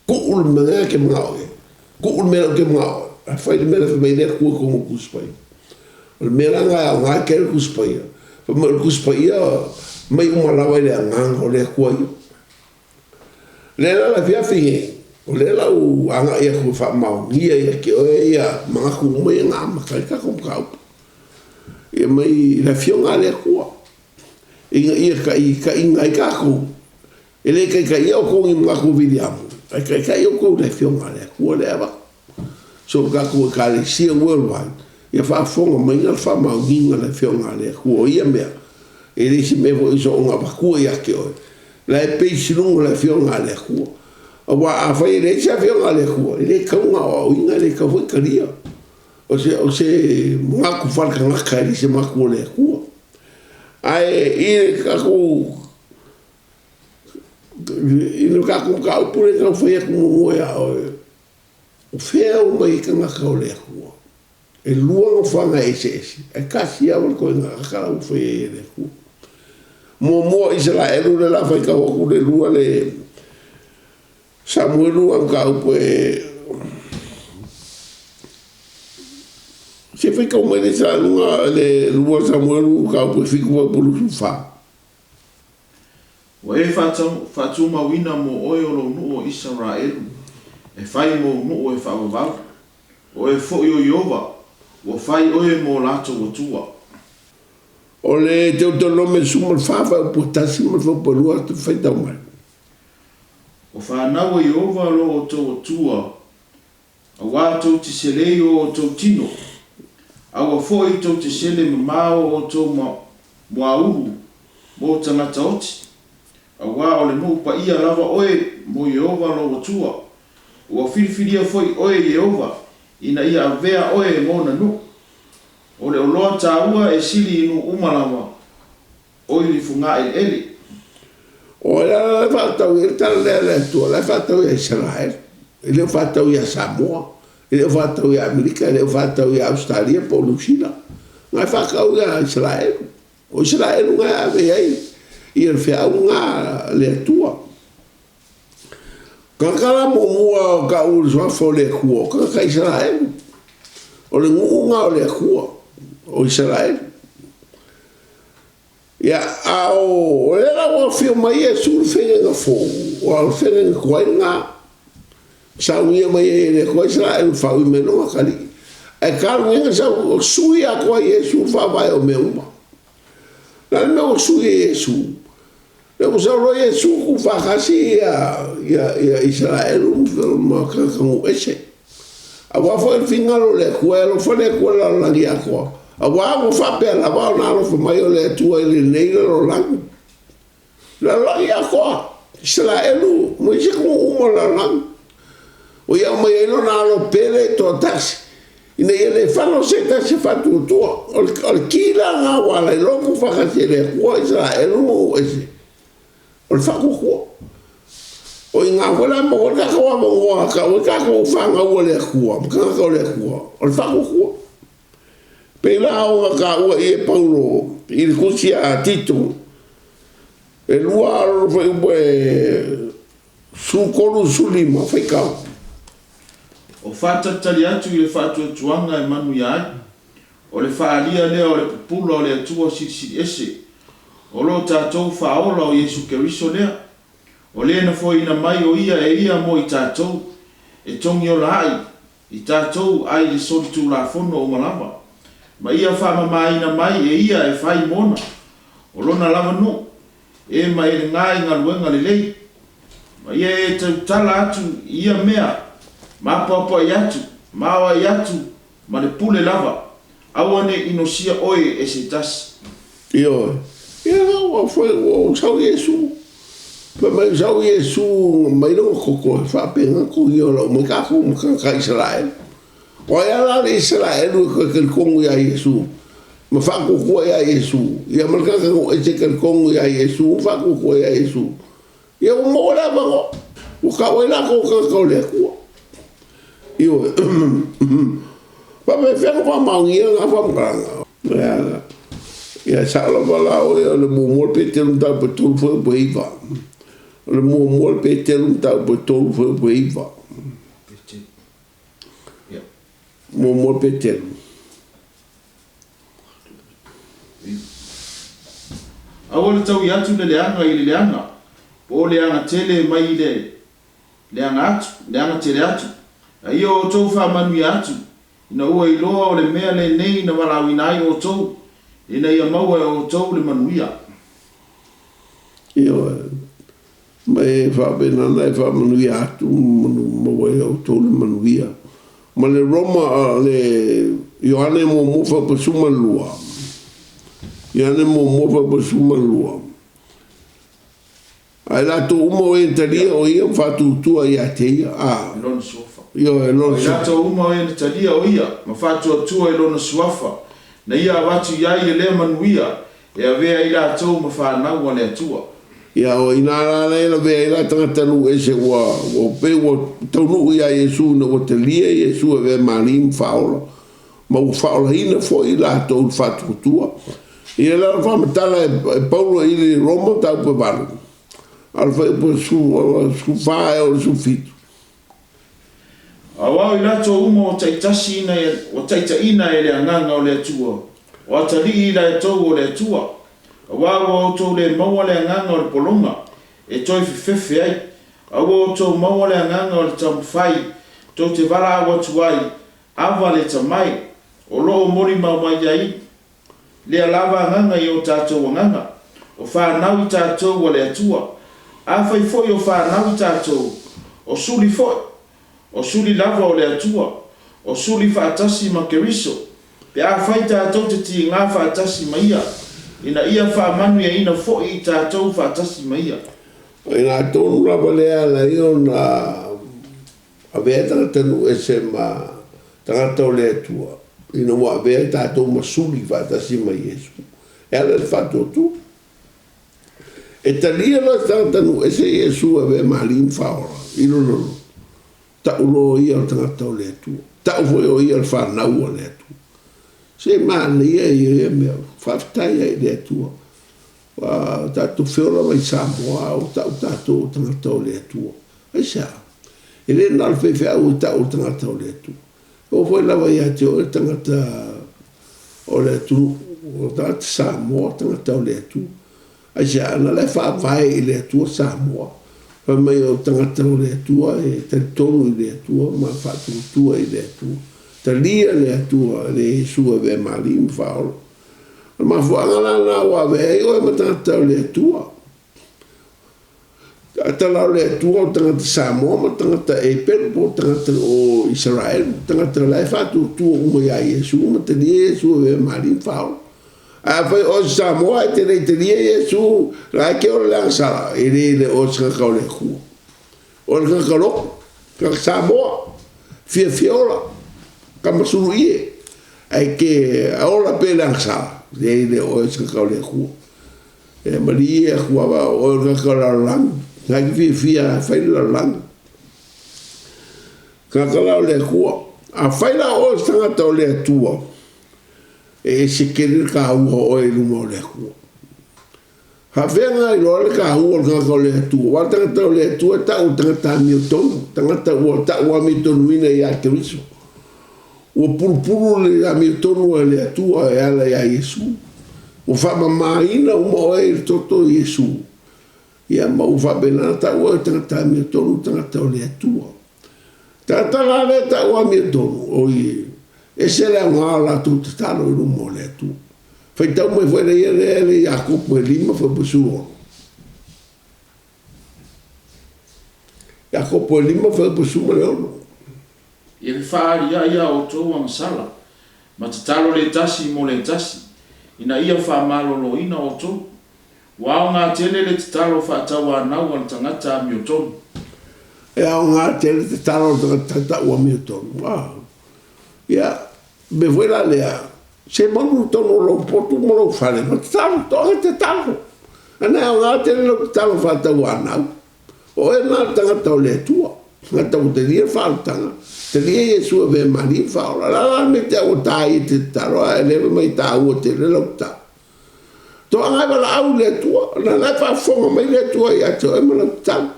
Tuu le mea lena e te manao i ai. Tuu le mea lea ou te manao ai, ae fai le mea la e fai mai ai le Atua i totonu o le Tusi Paia. O le mea la lena e aoga ai tele le Tusi Paia, fai mai o le Tusi Paia mai uma lava i le Agaga o le Atua ia. O lea la le afiafi nei, o lea la ua agai atu e faamaonia ia te oe ia manatu uma ia na amata ai le tatou mataupu. Ia mai le Afioga a le Atua, ina ia taitaiina ai tatou. E le taitaia outou i ni manatu o Viliamu, ae taitai outou i le Afioga a le Atua lea e avatu. So o tatou Ekalesia worldwide, ia faafofoga mai le faamaoniga a le Afioga a le Atua o ia mea, e le se mea foi e soona avatua ia te oe, la e base i luga o le Afioga a le Atua. Aua afai e leai se Afioga a le Atua, e le tatau ona aoaoina, e le tatau foi talia. O se, o se manatu faale-tagata e le se manatu o le Atua. Ae i le tatou I le tatou mataupu lea e tau fai atu muamua ia oe, o fea uma i tagata o le Atua? E lua nofoaga eseese, ae tasi lava le ituaiga tagata la ua fai ai e le Atua. Muamua o Isaraelu lea o le a faitau atu le lua le Samuelu a mataupu e se faitau mai le Saluga le lua Samuelu mataupu e 7:24. Ua e faatumauina mo oe o lou nuu o Isaraelu, e fai mou nuu e faavavau. O oe foi o Ieova, ua fai oe mo latou Atua. O le Deuteronome 14 fuaiupu 1 ma le fuaiupu 2 te faitau mai. O fanau a Ieova lo outou Atua, Auā tou te selei o outou tino, aua foi tou te sele mamao o outou muaulu. mo tagata oti. Auā o le nuu paia lava oe mo Ieova lou Atua, ua filifilia foi oe e Ieova ina ia avea oe mona nuu. O le oloa taua e sili i nuu uma lava o i le fogaeleele. O ai la la e faatau i ai le tala lea a le Atua, la e faatau ia Isaraelu, e le o faatau ia Samoa, e le o faatau ia Amerika, e le o faatau ia Ausetalia po o Niu Sila, na e faatau ia Isaraelu. O Isaraelu na e ave i ai ia le feau lena a le Atua. Tagata la muamua o tau i le suafa o le Atua, o tagata Isaraelu. O le nuu lena o le Atua, o Isaraelu. Ia, a o lea la ua afio mai Iesu i le feagaiga fou, aua o le feagaiga tuai lena. Saunia mai ai e le Atua Isaraelu i le faaui mai lona atalii. Ae talu nei ona sau, o sui atoa Iesu le faavae o mea uma. O le a le mea ua sui e Iesu? Lea ua sau loa Iesu tuufaatasi ia Isaraelu ma tagata nuu ese. Aua foi o le finagalo o le Atua, e alofa le Atua i le lalolagi atoa, aua ua faapea lava ona alofa mai o le Atua i lenei lalolagi. Lalolagi atoa, Isaraelu ma isi atunuu uma o le lalolagi. Ua ia aumai ai lona Alo pele e toatasi, ina ia le fano se tasi e faatuatua. O le ki la lena ua ala ai loa tuufaatasi e le Atua Isaraelu ma nuu ese, o le faatuatua. O i ina foi la e maua ai le tatou avanoa e tau ai tatou fanau a le Atua ma tagata o le Atua, o le faatuatua. Pei la ona taua i e Paulo i le tusi a Tito, e lua alo fuaiupu e 13 15, faitau. O faatalitali atu i le faatuatuaga e manuia ai, o le faaalia lea o le pupula o le Atua Silisili Ese, o lo tatou Faaola o Iesu Keriso lea, o le na foeina mai o Ia e Ia mo i tatou, e togiola ai i tatou ai le solitulafono uma lava, ma ia faamamaina mai e Ia e fai mona, o Lona lava nuu, e ma e lena i galuega lelei, ma ia e tautala atu i ia mea, ma apoapoai atu, ma aoai atu ma le pule lava, aua ne i inosia oe e se tasi. Ioe. Ia la ua foi ua ou sau Iesu. Fai mai sau Iesu mai lona toto e faapena togia o lau mai tatou ma tagata Isaraelu. O ai a la le Isaraelu e toe talitonu iā Iesu ma faatuatua iā Iesu, ia ma le tagata nuu ese e talitonu iā Iesu ma faatuatua iā Iesu. Ia ua maua le avanoa, ua tau ai latou o tagata o le Atua. Ioe. Faapefea ona faamaonia na faamatalaga? Ia, ia sao lava la oe o le muamua le Peteru mataupu e 3 fuaiupu e 9. O le muamua le Peteru mataupu e 3 fuaiupu e 9. Muamua le Peteru. Aua le taui atu le leaga i le leaga, po o leaga tele mai i le leaga atu, leaga tele atu. A ia outou faamanuia atu, ina ua iloa o le mea lenei na valaauina ai outou, ina ia maua e outou le manuia. Ioe, ma e faapena ona e faamanuia atu ma maua e outou le manuia. Ma le Roma, le Ioane muamua faaupasuma lua. Ioane muamua faaupasuma lua. A i latou uma o e na talia o ia ma faatuatua ia te ia, a. I lona suafa. Ioe, lona A i latou uma o e na talia o ia ma faatuatua i lona suafa, na ia avatu i ai e lea manuia e avea ai latou ma fanau a le Atua. Ia, o ina la lea e lavea ai la tagata nuu ese ua, ua pei ua taunuu ia Iesu ina ua talia Iesu e avea ma Alii ma Faaola, ma ua faaolaina foi i latou i le faatuatua. Ia la o le faamatala e Paulo i le Roma mataupu e 8, a o le fuaiupu e 14 ea o le 17. Aua o i latou uma ua taitasi ina ua taitaiina e le Agaga o le Atua, o atalii i latou o le Atua, aua ua outou le maua le agaga o le pologa e toe fefefe ai, a ua outou maua le agaga o le taumafai tou te valaau atu ai, Ava le tamai, o lo o molimau mai ai lea lava agaga i o tatou agaga, o fanau i tatou a le Atua. Afai foi o fanau i tatou, o suli foi, o suli lava o le Atua, o suli faatasi ma Keriso, pe afai tatou te tigā faatasi ma Ia, Ina ia faamanuiaina foi i tatou faatasi ma ia. O i ina tonu lava lea e ala ai ona avea tagatanuu ese ma tagata o le Atua, ina ua avea i tatou ma suli faatasi ma Iesu e ala i le faatuatua. E talia loa e se tagatanuu ese Iesu e avea ma Alii ma Faaola i lona loto, tau loa o ia o le tagata o le Atua, tau foi o ia o le fanau a le Atua. Se manaia ia ia mea, faafetai ai i le Atua. Ua tatou feola mai Samoa a ua tau tatou o tagata o le Atua. Aisea? E le na o le faifeau e tau o le tagata o le Atua. E oo foi lava ia te oe le tagata o le atunuu, o tagata Samoa, tagata o le Atua. Aisea? Ona o la e faavae i le Atua Samoa. Fai mai o tagata o le Atua e talitonu i le Atua ma faatuatua i le Atua. Talia le Atua le Iesu e avea ma Alii ma Faaola. O le mafuaaga la lena ua avea ai oe ma tagata o le Atua. Tagata la o le Atua o tagata Samoa ma tagata Eperu po o tagata o Isaraelu, tagata la e faatuatua uma iā Iesu ma talia Iesu e avea ma Alii ma Faaola. Ae afai o oe se Samoa e te le i talia Iesu, la e te ola i le agasala, e le le oe se tagata o le Atua. O le tagata lotu, tagata Samoa, fiafia ola, tama sulu ie, ae te ola pea i le agasala, leai le oe se tagata o le Atua. E malie atu lava o oe o le tagata o le lalolagi, na e te fiafia e fai le lalolagi. Tagata la o le Atua. Afai la o oe se tagata o le Atua, e ese tele le taua o oe i luma o le Atua. Faafeaga ai loa le taua o le tagata o le Atua, aua o le tagata o le Atua e tau o le tagata amiotonu, tagata ua tau amiotonuina ia Keriso. Ua pulupulu le amiotonu a le Atua e ala iā Iesu. Ua faamamaina uma oe i le toto o Iesu. Ia, ma ua faapena ona tau oe o le tagata amiotonu, tagata o le Atua. Tagata la lea e tau amiotonu, oi, ese le aoga o latou tatalo i luma o le Atua. Faitau mai foi le ia lea le Iakopo e 5 fuaiupu 16. Iakopo e 5 fuaiupu 16. Ia fefaalia'i a outou agasala, ma tatalo le tasi mo le tasi, ina ia faamaloloina outou. Ua aoga tele le tatalo faatauanau a le tagata amiotonu. E aoga tele le tatalo a le tagata tau amiotonu. Ia, mea foi la lea, se malu i totonu o lou potu ma lou fale ma tatalo, toaga tatalo. Ana e aoga tele lau tatalo faatauanau. O oe lena le tagata o le Atua, tagata ua talia le faaolataga, talia Iesu e avea ma Alii ma Faaola. O le a la le mea te au ua ta ai e te tatalo, ae le fai mai e taua tele lau tatalo. Toaga e valaau i le Atua, ona o la e faafofoga mai le Atua ia te oe ma lau tatalo.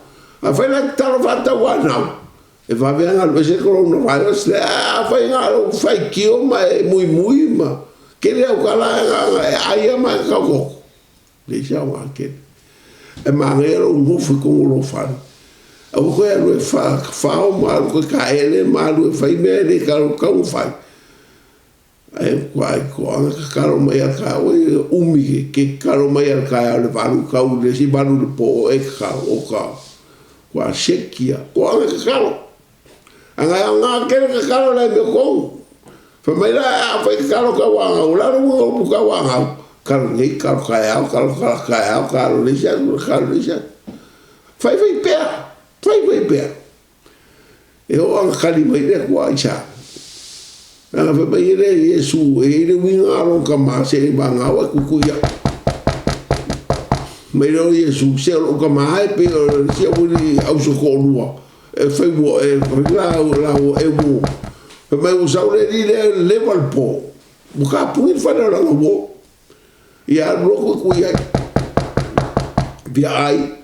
Afai la e tatalo faatauanau, E vave lava alu ese le coronavirus lea, ae afai na o lou faitio ma e muimui ma tele au tala e ai lava ma e taototo, leai se aoga tele. E manaia lou nofo i totonu o lou fale, aua toe alu e fao ma alu toe taele ma alu e fai mea e le tatau ona fai. Ae matua toaga tatalo mai ia taua e umi ke tatalo mai ia le taeao i le 8 tau i le isi 8 i le po e tatalo o ka kua seki ia toaga tatalo anga e aoga tele tatalo le mea tonu fai mai la a fai tatalo tau angau la le uiga o upu tau angau talo nei talo taeao talo tala taeao talo le isi aso talo le isi aso fai fai pea fai fai pea. E oo ana kali mai le Atua i sa. Leaga fai mai e le Iesu, e i ai le uiga a lona tama se i vagao ae tuitui au. Mai lea o Iesu, se o lou tama e pei o le isi aualii auso toalua e fai ua e fai la ua e uo. Fai mai ua sau le alii lea e leva le po. Ua tapuni le fale o lana uo. Ia alu loa tuitui ai. Fia ai.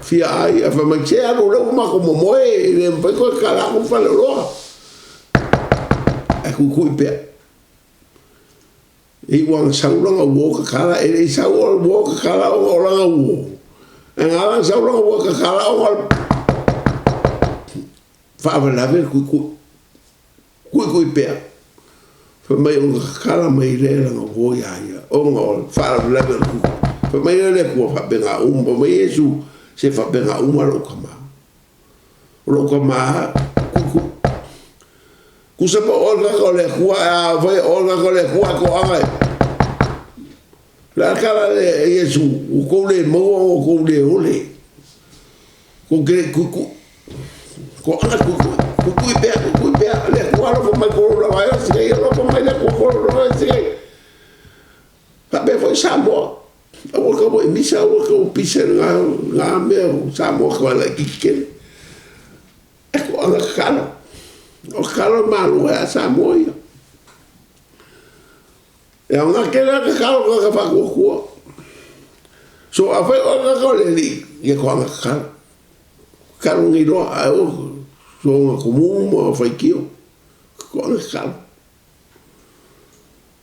Fia ai, a fai mai, se alu o lea ua matou momoe, e le mafai toe tatala atu le faleoloa. Ae tuitui pea. E iu lava ina sau lana uo tatala, e le i sau o le uo tatala ona o lana uo. Ae na ala ona sau lana uo tatala ona o le faalavelave le tuitui. Kuikui pea, fai mai ona tatala mai lea lana uo iā ia, ona o le faalavelave o le kuikui. Fai mai lea le Atua, faapena uma, fai mai Iesu, se faapena uma lou tama. O lou tama, kuikui. Tusa pe o oe le tagata o le Atua, ae afai o oe le tagata o le Atua, ae toaga e. Le a tala le Iesu, ua kou le maua ua kou le ole. Ko ke ku ku ko ana ku ku ku ku pea ku ku pea le ku alofa mai ko la vai se kai alofa mai le ku ko la vai se kai. Faapea foi Samoa. Aua ka ua misa aua ka ua pisa ngā ngā mea o Samoa ka laitiiti tele. E ko ana kakalo. O kakalo malo ai a Samoa ia. E aoga tele lava tatalo o tagata faatuatua. So afai o tagata o le alii, ia toaga tatalo. Tatalo nei loa ae aua soona tomumu ma faitio, toaga tatalo.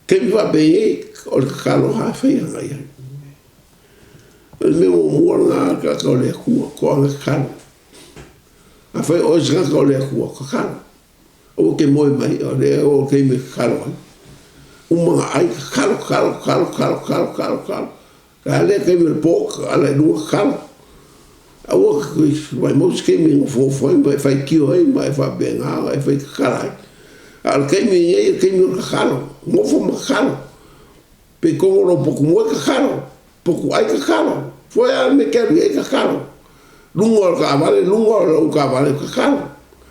Taimi faapenei, o le tatalo lava e fai ana i ai. O le mea muamua lena a le tagata o le Atua, toaga tatalo. Afai o oe se tagata o le Atua, tatalo. Aua te moe mai, o lea o le taimi e tatalo ai. Uma ona ai, tatalo, tatalo, tatalo, tatalo, tatalo, tatalo, tatalo. O le a lea taimi o le po, ala i luga tatalo. Aua te maumau se taimi e nofonofo ai ma e faitio ai ma e faapena ona e fai tatala ai. A o le taimi lenei o le taimi o le tatalo, nofo ma tatalo. Pe togo lou potu moe tatalo, potu ai tatalo, foe a le mea e te alu i ai tatalo. Luga o le taavale, luga o lau taavale tatalo.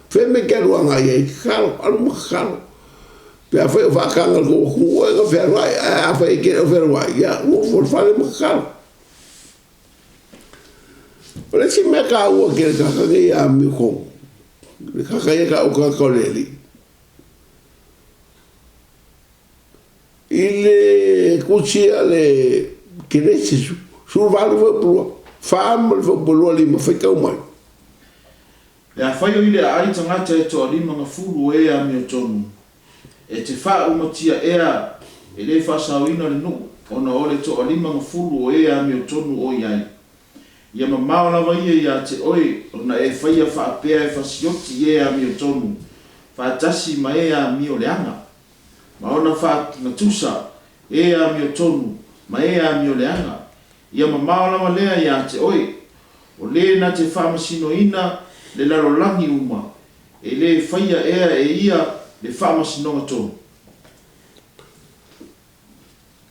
Fea mea e te alu agai ai tatalo, alu ma tatalo. Pe afai o faataga i le tou atunuu oe na fealuai, ae afai e te le o fealuai, ia nofo i le fale ma tatalo. O le isi mea taua tele tagata nei ia Miukong, le tagata ia tau o tagata o le Alii. I le tusi a le Kenesi, 18 fuaiupu 2, 4 ma le fuaiupu 25, faitau mai. E afai o ile aai tagata e toalima gafulu o e amiotonu, e te faaumatia ea e le faasaoina le nuu ona o le toalima gafulu o e amiotonu o i ai. Ia mamao lava ia ia te oe ona e faia faapea e fasioti e amiotonu faatasi ma e amio leaga, ma ona faagatusa e amiotonu ma e amio leaga. Ia mamao lava lea ia te oe, o le na te faamasinoina le lalolagi uma, e le faia ea e ia le faamasinoga tonu.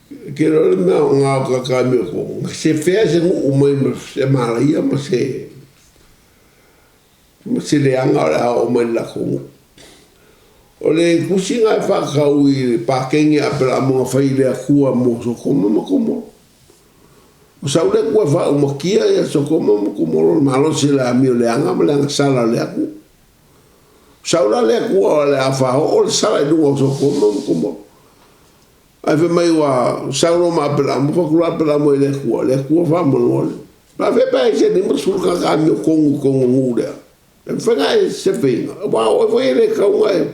Ke loa le mea o ngā o ka ka mea ko se fea se nuu mai ma se malaia ma se ma se leaga o le a oo mai i le latou nuu. O le tusiga e faatatau i le pakegi a Aperaamo na fai i le Atua mo Sotoma ma Komoro. O sau le Atua e faaumatia ia Sotoma ma Komoro i le malosi o le amio leaga ma le agasala o le atunuu. Sau la le Atua o le a faaoo le sala i luga o Sotoma ma Komoro. Ae fai mai ua sau loa ma Aperaamo, fai atu la Aperaamo i le Atua, le Atua faamolemole. Faafefea pe a i se 50 tagata amio tonu i tonu o le nuu lea? E mafai ona e sefeina, aua o oe foi e le tatau ona e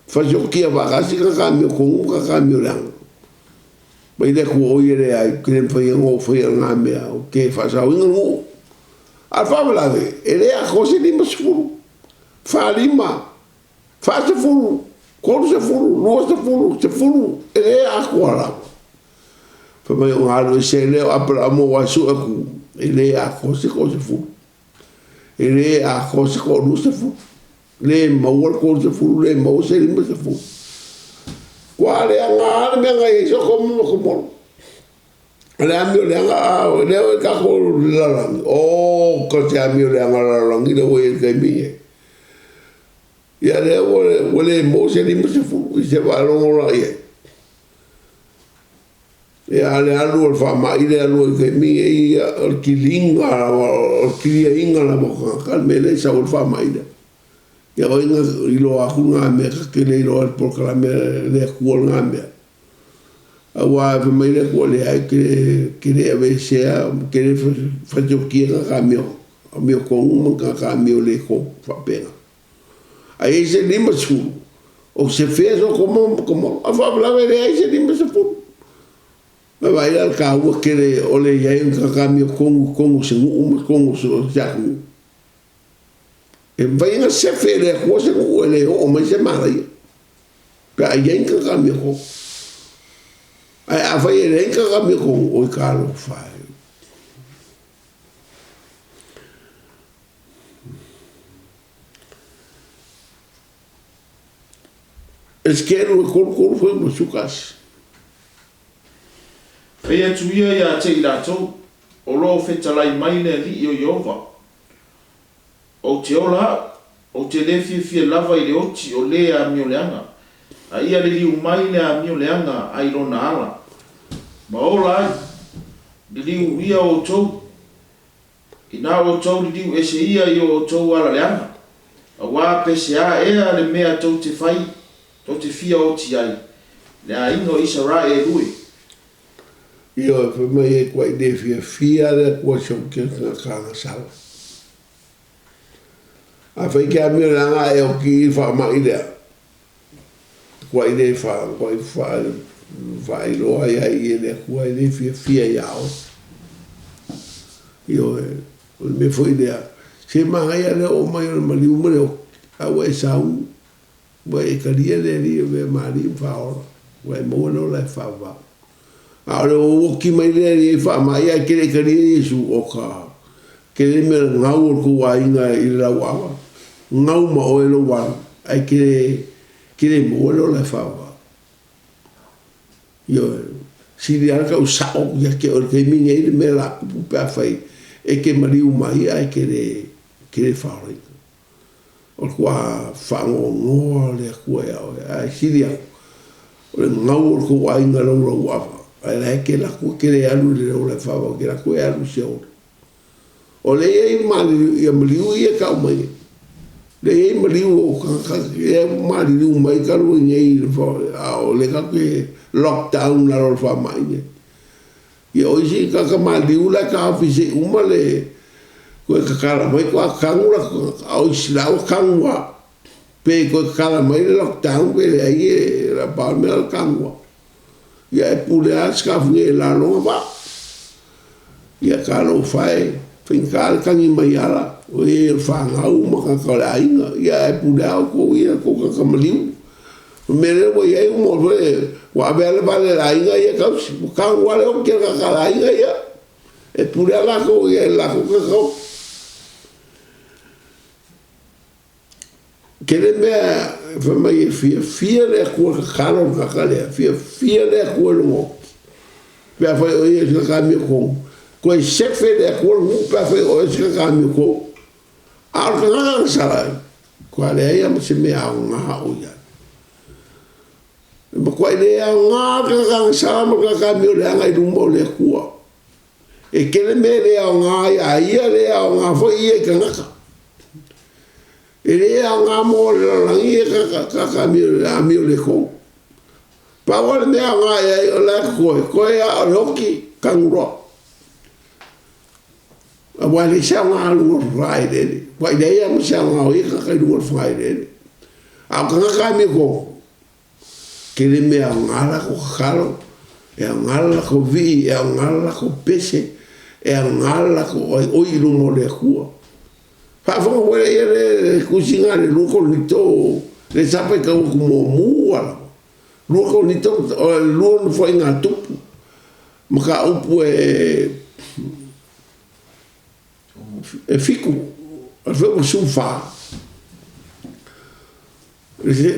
fasiokia faatasi tagata amio tonu ma tagata amio leaga. Mai le Atua o ia leai, ou te le mafai ona ou faia lena mea, ou te faasaoina le nuu. A o le faalavelave, e le atoa se 50, 45, 40, 30, 20, 10, e le atoa lava. Fai mai ona alu ese ai lea o Aperaamo aua e sue atu, e le atoa se 30. E le atoa se 20, le maua le 30, le maua se 50. Kua leaga lava le mea na i ai Sotoma ma Komoro. O le amio leaga a o lea ua i tatou le lalolagi, o ka te amio leaga o le lalolagi lea ua i ai i le taimi lenei. Ia lea ua le maua se 50 i se faalogo la i ai. Ia a o le alu o le faamai lea e alu ai i le taimi lenei, ia o le kiliga lava, o le kiliaina lava o tagata le mea lea e sau ai le faamai lea. Ia o ai na iloa atu lena mea, ta te le iloa e le polokalame a le Atua lena mea. Aua fai mai le Atua, leai, ou te le aveesea, ou te le faitiotia tagata amiotonu ma tagata amio le tonu, faapena. Ae i ai se 50, o se fea Sotoma ma Komoro, a faalavelave e leai se 50. Ae vaai la le taua tele o le i ai o ni tagata amiotonu i totonu o se nuu ma totonu o se atunuu. E mafai ona sefe e le Atua se nuu e le oo mai se malaia pe a i ai ni tagata amiotonu. Ae afai e leai ni tagata amiotonu, oi talofa e. Esekielu e 33 foi ma Sukasi. Fai atu ia ia te i latou, O lo o fetalai mai le Alii o Ieova, Ou te ola au, ou te le fiafia lava i le oti o le amioleaga, a ia liliu mai le amioleaga ai lona ala, ma ola ai, liliu ia outou, inā outou liliu ese ia i o outou ala leaga, auā pesea ea le mea tou te fai, tou te fia oti ai, le aiga o Isaraelu e. Ioe, fai mai e koe i le fiafia le Atua si ou kekakakasala. Afai ke amio leaga ae oki i faamai lea, kua i le fa, kua i fa, faailoa ia i e le Atua e le fiafia iā oe. Ioe, o le mea foi lea, se manaia le oo mai o le maliu ma le oki, a ua e sauni, ua e talia le Alii e avea ma Alii ma Faaola, ua e maua le ola e faavavau. A o le oki mai lea i faamai ae ke le i talia Iesu, o ka tele mea o le gau o le tou aiga i le lauava, gau ma oe lou alu, ae ke le maua le ola e faavavau. Ioe, sili lava le tau sao ia te oe i le taimi lenei le mea o le a tupu pe afai e te maliu mai ae te le faaolaina. O le toa faanoanoa o le Atua ia oe, ae sili atu, o le gau o le tou aiga laulauava, ae la e te alu atu e te le alu i le ola e faavavau, e te alu atu e alu i Seoli. O lea e i ai maliliu, ia maliu ia e tau mai nei. O lea e i ai maliu o tagata lea ua maliliu mai talu ai nei, a o lea tatou te lockdown i lalo o le faamai nei. Ia o isi tagata maliu la e taofi se i uma le toe tatala mai toa tanu latou tagata, a o isi la ua tanu lava. Pe toe tatala mai le lockdown pe leai e na pau le mea o le tanu lava. Ia e pule lava le staff nei e laloga vaa. Ia talofa e, faigata le tagi mai ala, o e o le fanau ma tagata o le aiga, ia ae pule lava outou ia tou tagata maliu. O le mea lea ua i ai ua maua foi, ua ave lava le vale a le aiga ia e tausi, ua tanu lava le oti a le tagata a le aiga ia. E pule lava latou ia i le latou tagata oti. Tele mea fai mai e fiafia le Atua i le tatalo a le tagata lea, fiafia le Atua i lona oti. Pe afai o ia se tagata amiotonu, toe sefe le Atua le nuu pe afai o oe se tagata amiotonu. A o le tagata na sala ai, matua leai lava ma se mea aoga o i ai. E matuai le aoga le tagata na sala ma le tagata amioleaga i luma o le Atua. E tele mea e le aoga ia ia, le aoga foi ia i tagata. E le aoga mo le lalolagi ia tagata amio le tonu. Pau lava le mea aoga i ai o la e totoe, toe lava o le oti tanu loa. Aua e leai se aoga i luga o le fagaeleele. Ua leai lava ma se aoga o ia tagata i luga o le fagaeleele. A o tagata amio tonu, Tele mea aoga latou tatalo, e aoga le latou vii, e aoga le latou pese, e aoga le latou aioi i luma o le Atua. Faafofoga foi lea le tusiga a le 2 Korinito, lea sa faitau atu muamua lava. 2 Korinito, o le lua nofoaiga tupu, mataupu e 7, o le fuaiupu 14.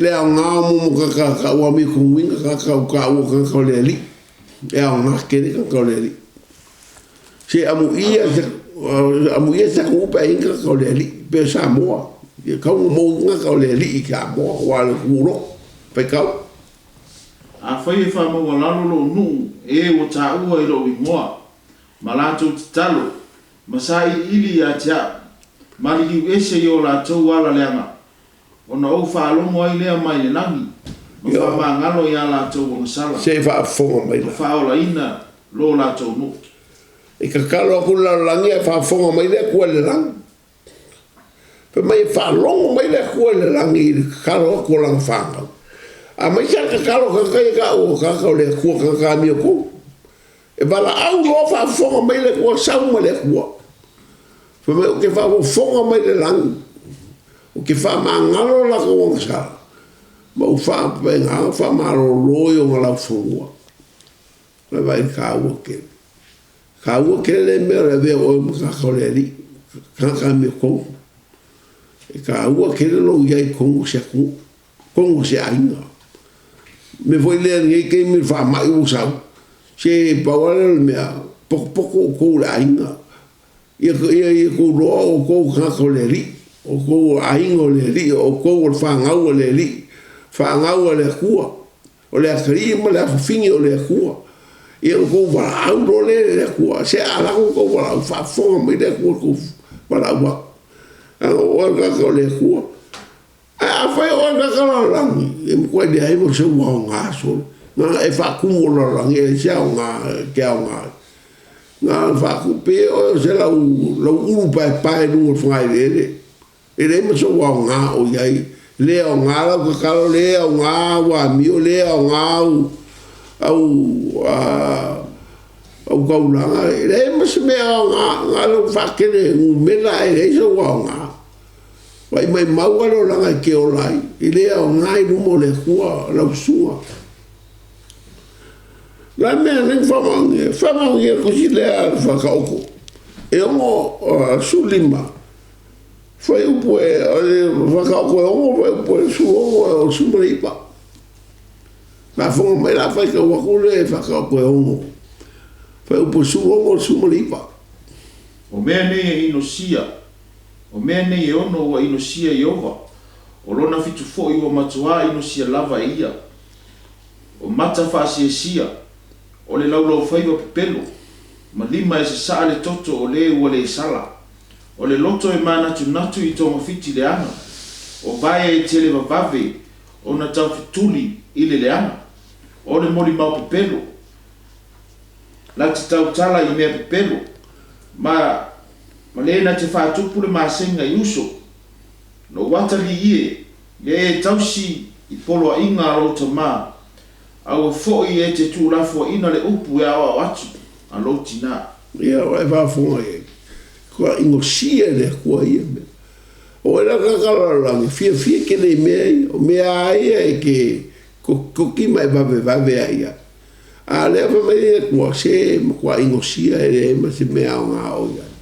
Le aoga o momo tagata ua amio konuina tagata ua taua o tagata o le Alii. E aoga tele tagata o le Alii. Se amuia se amuia se atunuu pe a i ai ni tagata o le Alii, pei o Samoa. Ia tatau ona maua ni tagata o le Alii i Samoa aua o le atunuu loto, faitau. Afai e faamaualalo lou nuu e ua taua i lou igoa, ma latou tatalo, ma sailiili ia te au, ma liliu ese i o latou ala leaga, Ona ou faalogo ai lea mai le lagi, ma faamagalo i a latou agasala. Se i faafofoga mai la. Ma faaolaina lo latou nuu. E tatalo atu le lalolagi ae faafofoga mai le Atua i le lagi. Fai mai e faalogo mai le Atua i le lagi i le tatalo atu a lana fanau. Aemaise lava le tatalo a tagata ia tau o tagata o le Atua, tagata amiotonu. E valaau loa faafofoga mai le Atua, sau ma le Atua. Fai mai ou te faafofoga mai le lagi, ou te faamagalo latou agasala, ma ou faapena ona faamalolo i ona laufanua. Vaai vaai i le taua tele. Taua tele le mea o le avea o oe ma tagata o le Alii, tagata amiotonu. E taua tele lou i ai i totonu o se atunuu, totonu o se aiga. O le mea foi lea i lenei taimi i le faamai ua sau. Se pau lava lea o le mea, pokopoko outou i le aiga. Ia ia tou iloa o outou o tagata o le Alii, o outou o aiga o le Alii, o outou o le fanau a le Alii, fanau a le Atua, o le atalii ma le afafine o le Atua. Ia ona outou valaau loa lea i le Atua. Se a alu atu le tou valaau, faafofoga mai le Atua i le tou valaau atu, leaga o oe o le tagata o le Atua. Ae afai o oe o le tagata lalolagi, e matuai leai ma sou aoga solo. Na ona e faatumu o le lalolagi e leai se aoga e te aoga ai. Na ona faatumu, pei oe o se lau ulu paepae i luga o le fogaeleele. E leai ma sou aoga o i ai. E le aoga lau tatalo, le aoga au amio, le aoga au au taulaga, e leai ma se mea aoga. Na o le faatele numera ae leai sou aoga. Ua e maumau lava le olaga e te ola ai, e le aoga i luma o le Atua lau susuga. O le a le mea lea na faamaonia? Faamaonia le tusi lea a le Faataoto e 65 fuaiupu e Faataoto e 6 fuaiupu e 16 ma le 9. Faafofoga mai la faitau atu le Faataoto e 6 fuaiupu e 16 ma le 9. O mea nei e inosia, o mea nei e ono ua inosia e Ieova, o lona fitu foi ua matuā inosia lava e ia. O mata faasiasia, o le laulaufaiva pepelo, ma lima e sasaa le toto o le ua le sala. O le loto e manatunatu i togafiti leaga, o vae e televavave ona taufetuli i le leaga. O le molimau pepelo, na te tautala i mea pepelo, ma ma le na te faatupu le masega i uso. Lou atalii e, ia e tausi i poloaiga a lou tamā, aua foi e te tuulafoaiina le upu e aoao atu a lou tinā. Ia, ua e faafofoga i ai, ua inosia e le Atua ia mea. O oe la le tagata lalolagi, fiafia tele i mea ia, o mea lava ia e te tokitoki ma e vavevave ai i ai. A o lea fai mai le Atua, se matua inosia e leai ma se mea aoga o i ai.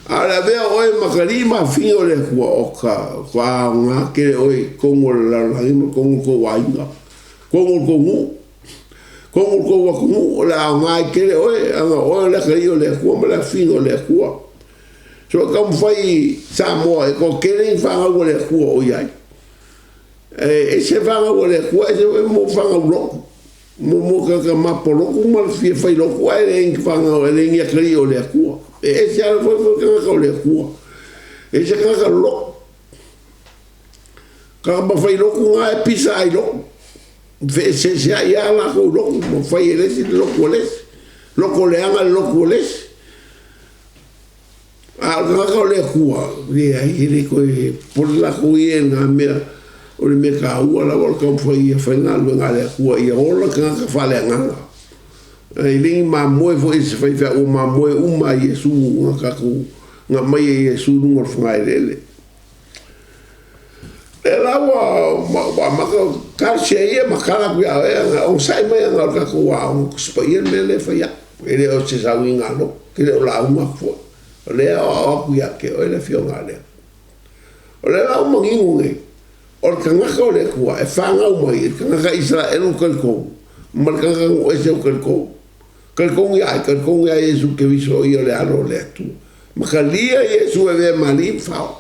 A o le avea o oe ma kalii ma afine o le Atua, o ka aoga tele oe i totonu o le lalolagi ma totonu o tou aiga, totonu o le tou nuu, totonu o le tou atunuu, o le aoga ai tele oe, leaga o oe o le atalii o le Atua ma le afine o le Atua. So e taumafai i Samoa e toatele ni fanau a le Atua o i ai. E ese fanau a le Atua, ese foi mo fanau lotu. Mo tagata mapo lotu ma le fia fai lotu ae leai ni fanau, e leai ni atalii o le Atua. E ese lava foi foi tagata o le Atua. Ese tagata lotu. Tagata mafai lotu na e pisa ai lotu. Feeseeseai lava latou lotu ma fai e le isi le lotu a le isi. Loto leaga le lotu a le isi. A o le tagata o le Atua, leai, e le toe popole latou ia i na mea, o le mea taua lava o le taumafai ia fai galuega a le Atua ia ola tagata faaleagaga. E le ni mamoe foi e se faifeau, ua mamoe uma a Iesu na tatou na aumai e Iesu i luga o le fogaeleele. Lea la ua amata talosia ia ma tala atu ia oe, ana onosai mai ana o le tatou aoga Tusi Paia le mea lea e fai atu. E le o se sauniga lotu, e le o lauga atu foi. O lea e aoao atu ia te oe le Afioga a le Atua. O lea la ua manino nei, o le tagata o le Atua e fanau mai i le tagata Isaraelu talitonu ma le tagata nuu ese o talitonu. Talitonu ia ai, talitonu ia Iesu Keriso o ia o le Alo o le Atua. Ma talia Iesu e avea ma Alii ma Faaola.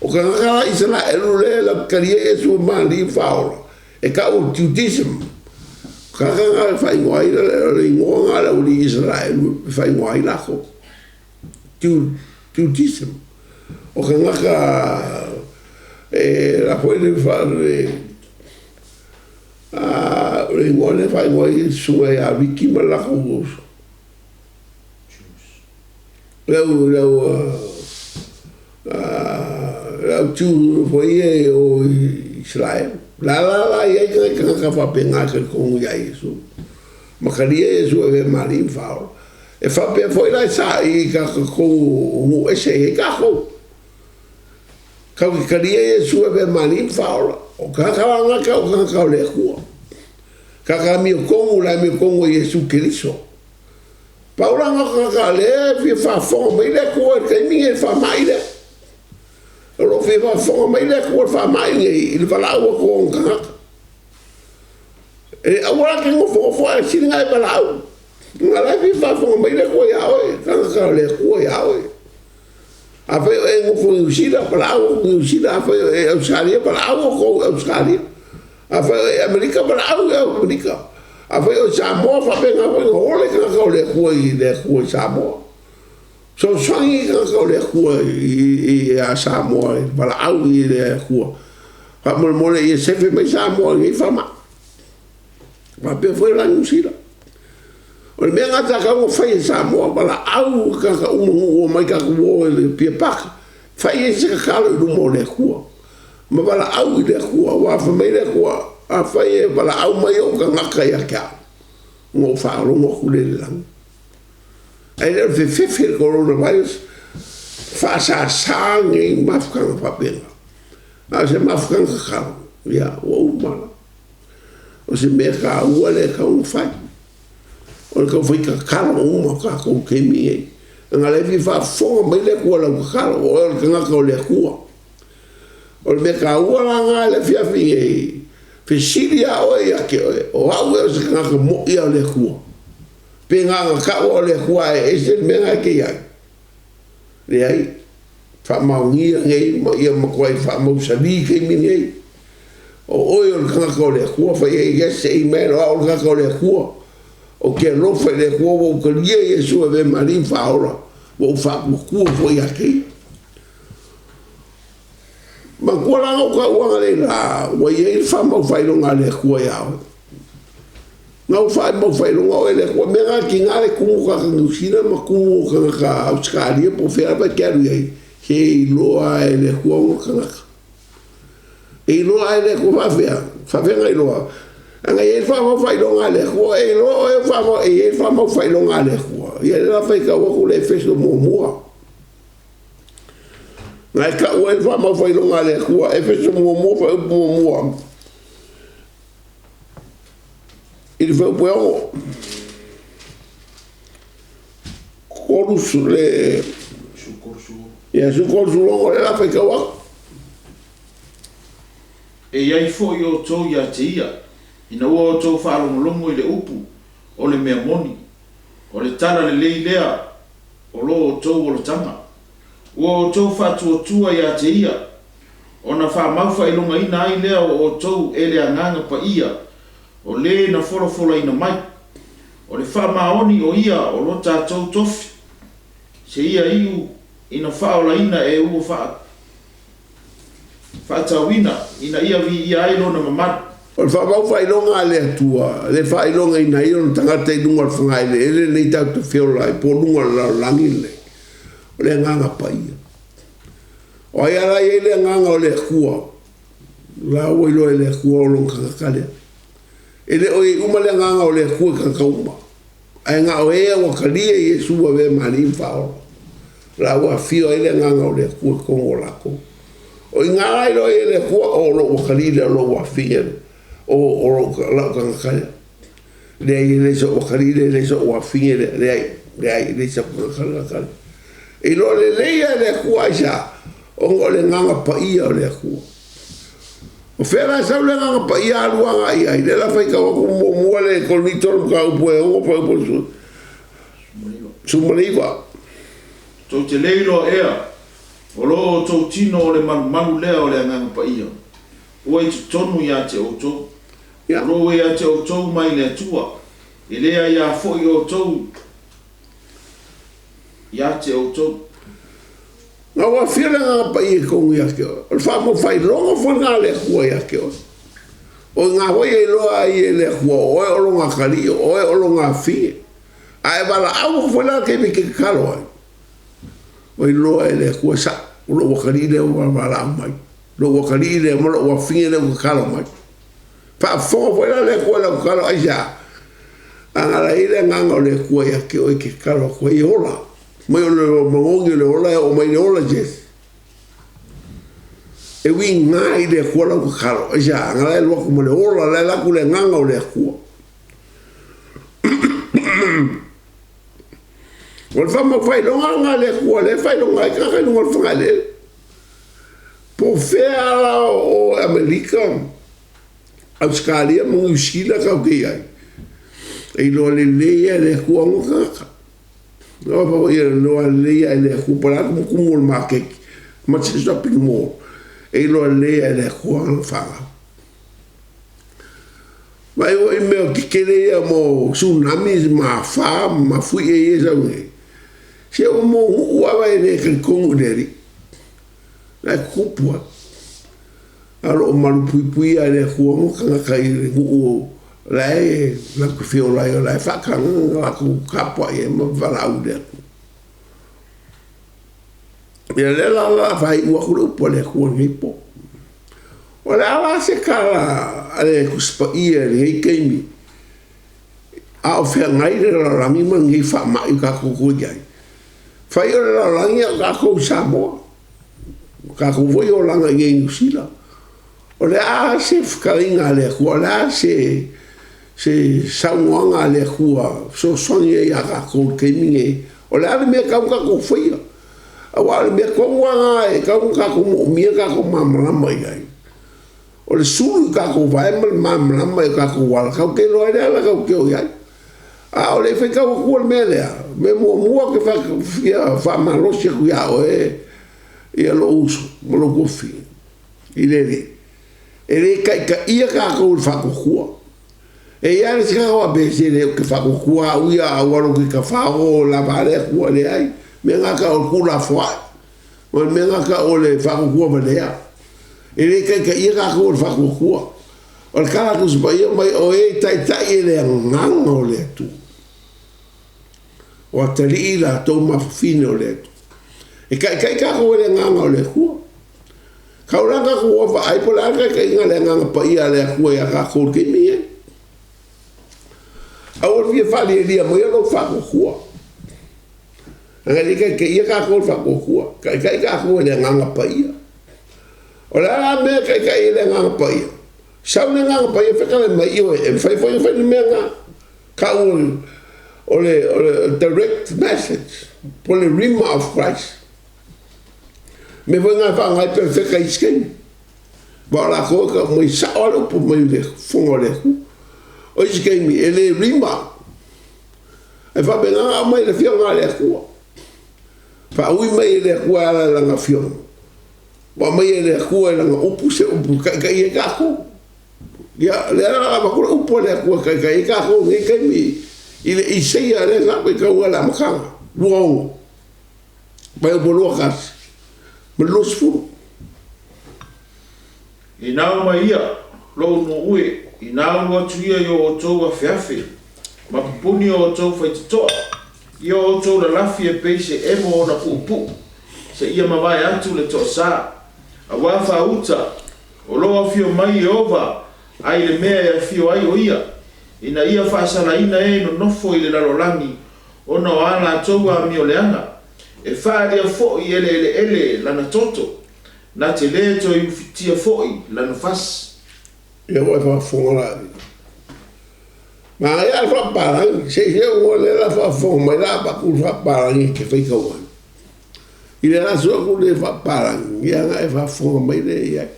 O tagata la Isaraelu lea latou te talia Iesu e ma Alii ma Faaola, e tau o Judaism. O tagata na e faaigoa ai, o le igoa na a le aualii Isaraelu e faaigoa ai latou. Judaism. O tagata e la foi le o le igoa lea e faaigoa ai le susuga ia Ricky ma le latou le au Jew foi ia e o i Isaraelu. O le a la la i ai tagata faapena e talitonu ia Iesu, ma talia Iesu e avea ma Alii ma Faaola. E faapea foi la e saili i tatou nuu ese e i ai tatou. Tatou te talia Iesu e avea ma Alii ma Faaola. O tagata la gata o tagata o le Atua. Tagata amiotonu, le amiotonu o Iesu Keriso. Pau la na o tagata lea e fia faafofoga mai le Atua i le taimi nei i le faamai lea. O lo o fia faafofoga mai le Atua i le faamai nei i le valaau atu o ona tagata. E aua la ke nofonofo ae sili na e valaau. Nga la e fia faafofoga mai le Atua ia oe, tagata o le Atua ia oe. Afai o e nofo i Niu Sila, valaau atu i Niu Sila, afai o e Ausetalia, valaau atu i Ausetalia. Afai o e Amerika, valaau i Amerika. Afai o e Samoa, faapena foi ona ola i tagata o le Atua i le Atua i Samoa. Fesoasoani i tagata o le Atua ia Samoa i valaau i le Atua. Faamolemole ia sefe mai Samoa i lenei faamai. Faapea foi la Niu Sila. O le mea lena sa tatau ona fai e Samoa, valaau i tagata uma nuu omai tatou o i le Apia Park, fai ai se tatalo i luma o le Atua ma valaau i le Atua, aua fai mai le Atua, afai e valaau mai ou tagata ia te au, ona ou faalogo atu lea i le lagi. Ae le o le fefefe i le coronavirus, faasasa nei mafutaga faapena. A o se mafutaga tatalo, ia ua uma la. O se mea taua lea e tatau ona fai. O le taufai tatalo uma o tatou i le taimi lenei. Leaga o la e fia faafofoga mai le Atua i lau tatalo, o oe o le tagata o le Atua. O le mea taua la lena i le afiafi nei, fesili lava oe ia te oe, o au ea o se tagata moi a o le Atua? Pe na ona tau lava o le Atua ae ese le mea lena e te i ai? Leai. Faamaonia nei ma ia matuai faamausali i taimi nei. O oe o le tagata o le Atua, fai ai, Yes, amen, o au o le tagata o le Atua. Ou te alofa i le Atua, ua ou talia Iesu e avea ma Alii ma Faaola, ua ou faatuatua foi ia te Ia. Manatua la na ou taua analeila, ua i ai le faamaufaailoga a le Atua ia oe. Na ou faamaufaailoga oe e le Atua. Mea na tiga le tumu tagata Niu Sila ma tumu tagata Ausetalia po o fea lava e te alu i ai, se iloa lava e le Atua ona tagata. E iloa lava e le Atua faafefea, faafefea ona iloa? Ana i ai le faamaufaailoga a le Atua, e iloa oe o faamau, e i ai le faamaufaailoga a le Atua. Ia lea la faitau atu le Efeso muamua. Na e tau ai le faamaufaailoga a le Atua, Efeso muamua, fuaiupu muamua. I le fuaiupu e 6. Kolusu le ia su kolusu logo le la faitau atu. E i ai foi outou ia te ia, ina ua outou faalogologo i le upu o le mea moni, o le tala lelei lea o lo outou olataga. Ua outou faatuatua ia te ia, ona faamaufaailogaina ai lea o outou e le Agaga Paia o le na folafolaina mai. O le faamaoni o ia o lo tatou tofi, seia iu ina faaolaina e ua faatauina ina ia viia ai lona mamalu. O le faamaufaailoga a le Atua, le faailogaina ai ona tagata i luga o le fagaeleele lenei tatou te feola ai po o luga o le lalolagi lenei, o le Agaga Paia. O ai a la e i ai le Agaga o le Atua? La ua iloa e le Atua o lona tagata lea. E le o i ai uma le Agaga o le Atua i tagata uma, ae na o e ua talia Iesu ua avea ma Alii ma Faaola. La ua afio ai le Agaga o le Atua i totonu o latou. O i ina la iloa ai e le Atua, o lou atalii lea, o lou afine lea, o lau tagata lea. Leai, e le so'u atalii lea, e le so'u afine lea, leai, leai, e le so'u tagata le tagata lea. E iloa lelei lava e le Atua aisea? Ona o le Agaga Paia o le Atua. O fea la e sau le Agaga Paia alu agai i ai? Lea la faitau atu muamua le Korinito le mataupu e 6 fuaiupu 19. Tou te le iloa ea, o lo outou tino o le malumalu lea o le Agaga Paia, ua i totonu ia te outou. O lo o ia te outou mai le Atua, e le aiā foi outou ia te outou. Na ua afio le Agaga Paia i totonu ia te oe, o le faamaufailoga foi lena a le Atua ia te oe. O i ina foi e iloa ai e le Atua o oe o lona atalii, o oe o lona afie. A e valaau atu foi la i le taimi e te tatalo ai, ua iloa e le Atua, sa'o, o lou atalii lea ua valaau mai, lou atalii lea ma lou afine lea ua tatalo mai. Faafofoga foi la le Atua i lau tatalo, aisea? A na i ai le Agaga o le Atua ia te oe e te tatalo atu ai, e ola. Mai o le manogi o le ola e oo mai le ola Jes. E uiga i le Atua lau tatalo, aisea? A na la e alu atu ma le ola, la e alu atu le Agaga o le Atua. O le faamaufailoga lena a le Atua lea e failoga ai tagata i luga o le fagaeleele. Po o fea la o Amerika, Ausekalia ma Niu Sila tatou te i ai, e iloa lelei lava e le Atua ona tagata. E iloa lelei lava e le Atua po o le a le tumutumu o le maketi ma se shopping mall, e iloa lelei lava e le Atua lana fanau. Vaai foi i mea tetele ia mo tsunami ma afa ma mafuie ia e sau nei, se ua monuu lava e le talitonu i le Alii. La e tutupu lava. A o lo o malupuipuia e le Atua ona tagata i le nuu la e latou te feola ai, o la e faatagaga ona latou tapuai ai ma valaau i le Atua. Ia lea la o le a faaiu atu le upu a le Atua i lenei po. O le a la se tala a le Tusi Paia i lenei taimi a o feagai le lalolagi ma lenei faamai ua tatou toe i ai? Fai o le lalolagi a o tatou i Samoa, o tatou foi olaga i inei i Niu Sila. O le a se fetalaiga a le Atua, o le a se saunoaga a le Atua e fesoasoani ai ia tatou i le taimi lenei? O le a le mea e tatau ona tatou faia? Aua o le mea tonu lava lena e tatau ona tatou moomia tatou malamalama i ai. O le sulu i tatou vae ma le malamalama i o tatou ala, tatou te iloa ai le ala tatou te o i ai. A o le i faitau atua le mea lea, o le mea muamua ou te fia faamalosi atu ia oe ia lou uso ma lou tuafafine i le Alii, e le taitaia tatou i le faatuatua. E i ai lava le isi tagata faapea, se leai ou te faatuatua au ia, a ou alu atu i tafao lava a le Atua, leai. O le mea lena e tau o le tuulafoai, ma le mea lena e tau o le faatuatua valea. E le taitaia tatou e le faatuatua. O le tala a Tusi Paia mai, o e taitai e le Agaga o le Atua. O atalii latou ma afafine o le Atua. E taitai tatou e le Agaga o le Atua. Kau la tatou o vaai po o le a le taitaiga a le Agaga Paia a le Atua ia tatou i le taimi lenei. Aua le fia faalialia maia lou faatuatua. Leaga e le taitaia tatou e le faatuatua, taitai tatou e le Agaga Paia. O le a la mea e taitai ai le Agaga Paia? Sau le Agaga Paia fetalai mai, ioe, e mafai foi ona fai le mea lena. Tau o le direct message po o le rhema of Christ. Mea foi na e faaaoga ai perofeta i isi taimi. Aua o latou e tau mai sao lava le upu mai le fofoga o le Atua. O isi taimi e le rhema. E faapena ona aumai le Afioga a le Atua. Faaui mai e le Atua e ala i Lana Afioga. Ua aumai e le Atua i Lana upu se upu e taitai ai tatou. Ia, lea la avatu le upu a le Atua e taitai ai tatou i lenei taimi i le Isaia lea sa faitauina i le amataga, 26, fuaiupu 21 ma le 20. Inā uma ia, lou nuu e, inā ulu atu ia i o outou afeafe, ma pupuni o outou faitotoa, i o outou lalafi e pei se emo ona puupuu, seia mavae atu le toasā. Auā faauta, o lo o afio mai Ieova ai le mea e afio ai o ia, ina ia faasalaina e nonofo i le lalolagi ona o a latou amio leaga, e faaalia foi e le eleele lana toto, na te lē toe ufitia foi lana fasi. Ia ua e faafofoga la i. Manaia le faapapalagi, se i seu o lea la faafofoga mai la avatu le faapapalagi e te faitau ai. I le aso aku le faapapalagi, ia na e faafofoga mai lea i ai.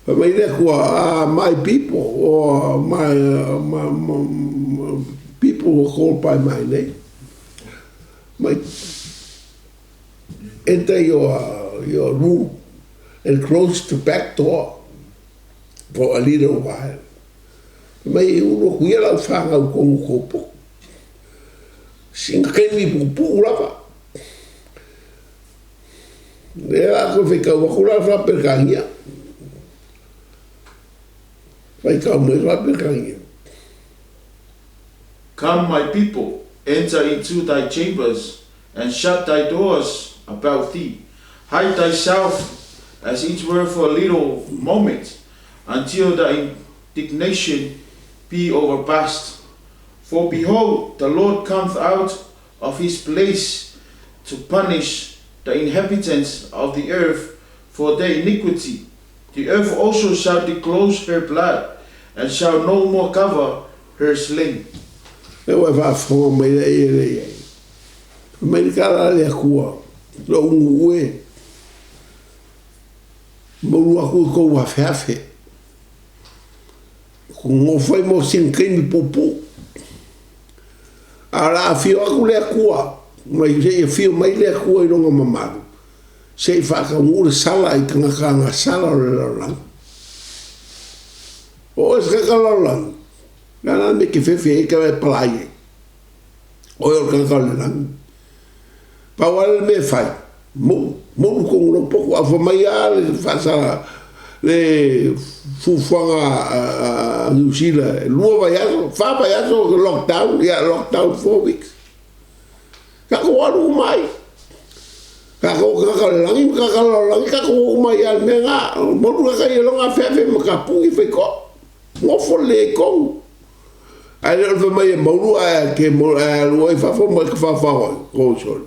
Fai mai le Atua, ah, my people, or my, my, my, my people who are called by my name. My, enter your room and close the back door for a little while. Fai mai e ulu atu ia lau fanau i tonu tou potu. Sina taimi puupuu lava. Lea la toe faitau atu la faa-Peretania. Faitau mai faa-Peretania. Come, my people, enter into thy chambers, and shut thy doors about thee. Hide thyself as it were for a little moment, until the indignation be overpast. For behold, the Lord cometh out of his place to punish the inhabitants of the earth for their iniquity. The earth also shall disclose her blood, and shall no more cover her slain. Lea ua e faafofoga mai lea i e i ai. Fai mai le tala a le Atua, Lou nuu e, maulu atu i kou afeafe. Gofo ai mo sina taimi puupuu. A o le a afio atu le Atua, mai se i afio mai le Atua i Lona mamalu, se i faataunuu le sala i tagata agasala o le lalolagi. O oe o se tagata lalolagi, o le a la le mea e te fefe ai e te palai ai? Oe o le tagata o le lagi. Pau lava le mea e fai, moulu tonu lou potu, a fai mai lava le faasala, le fuafuaga a Niu Sila, e 2 vaiaso, 4 vaiaso lockdown, ia lockdown 4 weeks. Tatou alu uma ai. Tatou o tagata o le lagi ma tagata o le lalolagi, tatou o uma ai lava i le mea lena. Moulu tagata ia loga afeafe ma tapuni faitoa. Nofo lelei ai i totonu. Ae le o le fai mai e maulu ae te ae alu ai fafo ma e tafaofao ai. Oh sorry.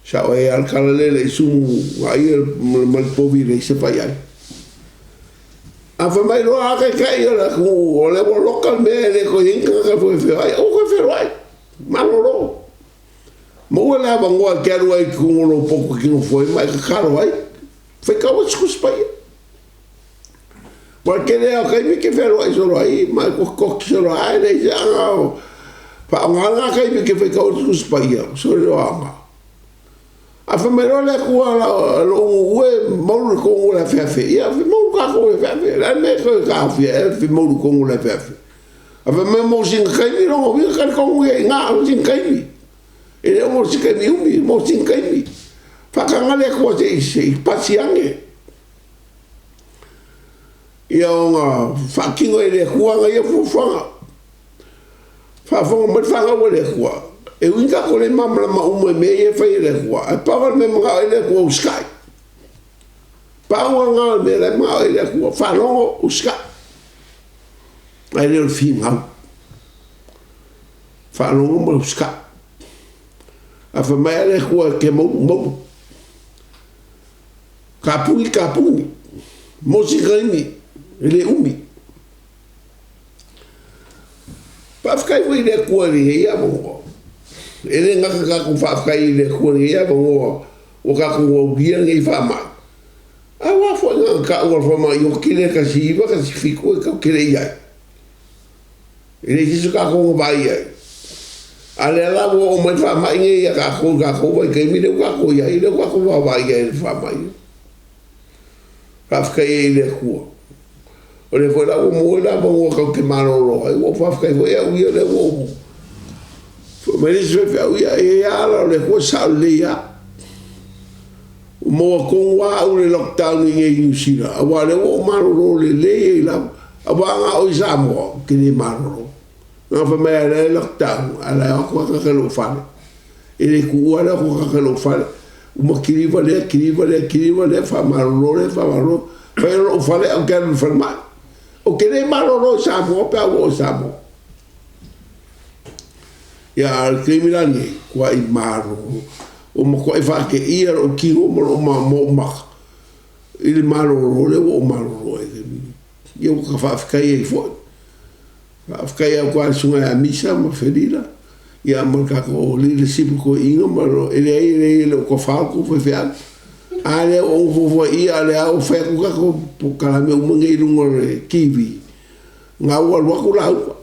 Sao ai lava le tala lea le i sumu ai ma le povi leai se fai ai. A fai mai loa a taitai o le atunuu o lea ua loka le mea e le toe i ai ni tagata e feoai, aua toe feoai. Malolo. Maua le avanoa e te alu ai i totonu o lou potu e te nofo ai ma e tatalo ai. Faitau ai se Tusi Paia. Ua tele lava o taimi e te fealuai solo ai ma e tokitoki solo ai, ae leai se aga o faaaoga lena taimi e te faitau ai le Tusi Paia, sole o aoga. A fai mai loa le Atua lou nuu e maulu i totonu o le afeafe, ia maulu tatou i le afeafe. O le a le mea e toe taofia ai le maulu i totonu o le afeafe? A fai mai mo sina taimi, lona uiga talitonu ia i ina o sina taimi. E le o mo se taimi umi, mo sina taimi. Faataga le Atua se i pasi ane. Ia ona faatino e le Atua ana ia fuafuaga. Faafofoga mai le fanau a le Atua, e ui ina tatou le malamalama uma i mea ia e fai e le Atua, ae pau lava le mea e manao ai le Atua, usitai. Pau lava lena o le mea la e manao ai le Atua, faalogo, usitai. Ae le o le finau. Faalogo ma usitai. A fai mai lava le Atua e te maulu, maulu. Kapuni, kapuni. Mo si taimi, e le umi. Faafetai foi i le Atua i lenei avanoa. E le gata tatou faafetai i le Atua i lenei avanoa ua tatou aulia lenei faamai, ae ua foi na ona taua o le faamai oti lea 19, 17 e tatou te le i ai. E leai se isi o tatou na vaai i ai. A o lea la ua oo mai le faamai lenei ia tatou i tatou vaitaimi lea ua tatou i ai, lea ua tatou vaavaai i ai i le faamai lea. Faafetai ai i le Atua. O lea foi la ua maua ai le avanoa tatou te malolo ai, ua ou faafetai foi au ia lea ua ou Fai mai le isi faifeau, ia e i ai lava ala o le Atua e sao lelei lava. Ua maua tonu lava au i le lockdown i inei i Niu Sila, aua o lea ua ou malolo lelei ai lava. Aua a na o i Samoa, ou te le malolo. Na fai mai lava o la e lockdown, a o la e o atu lava tagata i lou fale. E le tuua le o atu o tagata i lou fale. Uma kiliva lea, kiliva lea, kiliva lea, faamalolo lea, faamalolo. Fai o lou fale ae ou te alu i le falemai. Ou te le malolo i Samoa pe a ua oo i Samoa. Ia, a o le taimi la lenei, tuai malolo. Ua matuai faateia lou tino ma lou maka i le malolo lea ua ou malolo ai i le taimi nei. Ia ua ta faafetai ai foi. Faafetai atu lava i le Susuga ia Misa ma Felila, ia ma le tatou leadership i toeaiina ma le, e leai e leai e le o tofa le tou faifeau. A lea ua ou fuafua i i, a o lea ua fai atu tatou polokalame uma nei i luga o le TV, Na ua alu atu lauga.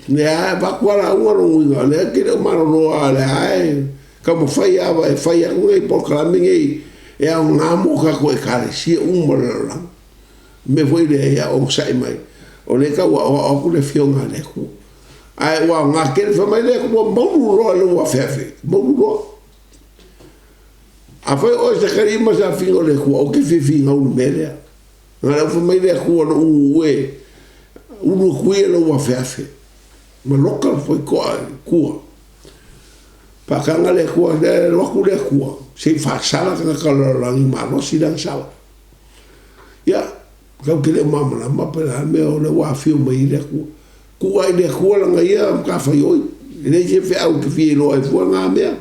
Lea lava e avatu lava lauga lona uiga, o lea e te le o malolo lava, o lea lava e taumafai lava e fai atu nei polokalame nei e aoga mo tatou Ekalesia uma o le lalolagi. O le mea foi lea, ia onosai mai, o lea e tau aoao atu le Afioga a le Atua. Ae ua aoga tele, fai mai le Atua, maulu loa i lou afeafe, maulu loa. Afai o oe o se atalii ma se afafine o le Atua, ou te fia finau i le mea lea. Na lau fai mai le Atua lou nuu e, ulu atu ia lou afeafe, ma loka le faitoa i tua. Faataga le Atua, lea alu atu le Atua, se i faasala tagata o le lalolagi malosi le agasala. Ia, tatou te le o malamalama pe o le a le mea o lea ua afio mai ai le Atua. Tuu lava i le Atua lana ia matafaioi, e leai se feau e te fia iloa ai fua na mea.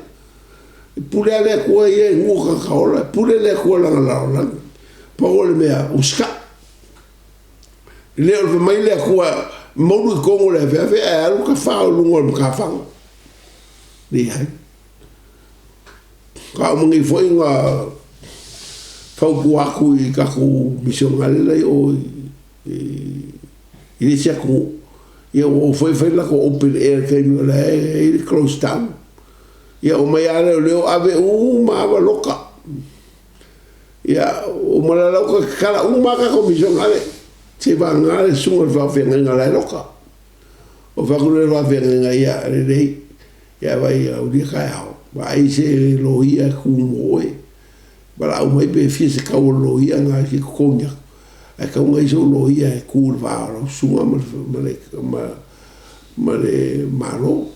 E pule lava le Atua ia i nuu o tagata ola, e pule le Atua i lana lalolagi. Pau o le mea, usitai. E le o le fai mai le Atua, maulu i totonu o le afeafe ae alu tafao i luga o le matafaga. Leai. Ka uma nei foi ona fautua atu i tatou misionare la i o i I le isi atunuu, ia ua ou fai fai le latou open air i le taimi o la e i ai le close down. Ia omai lava leoleo ave uma lava loka. Ia uma la ua toe tatala uma lava tatou misionare seivagana le susuga i le faafeagaiga o la e loka. Ou fai atu lea i le faafeagaiga, ia lelei, ia vaai aulia taeao, vaai se loia e tu mo oe. Valaau mai pe fia se tau o le loia lena e fia totogi atu, ae tatau ona i ai sou loia e tu i le va o lau susuga ma le Malo.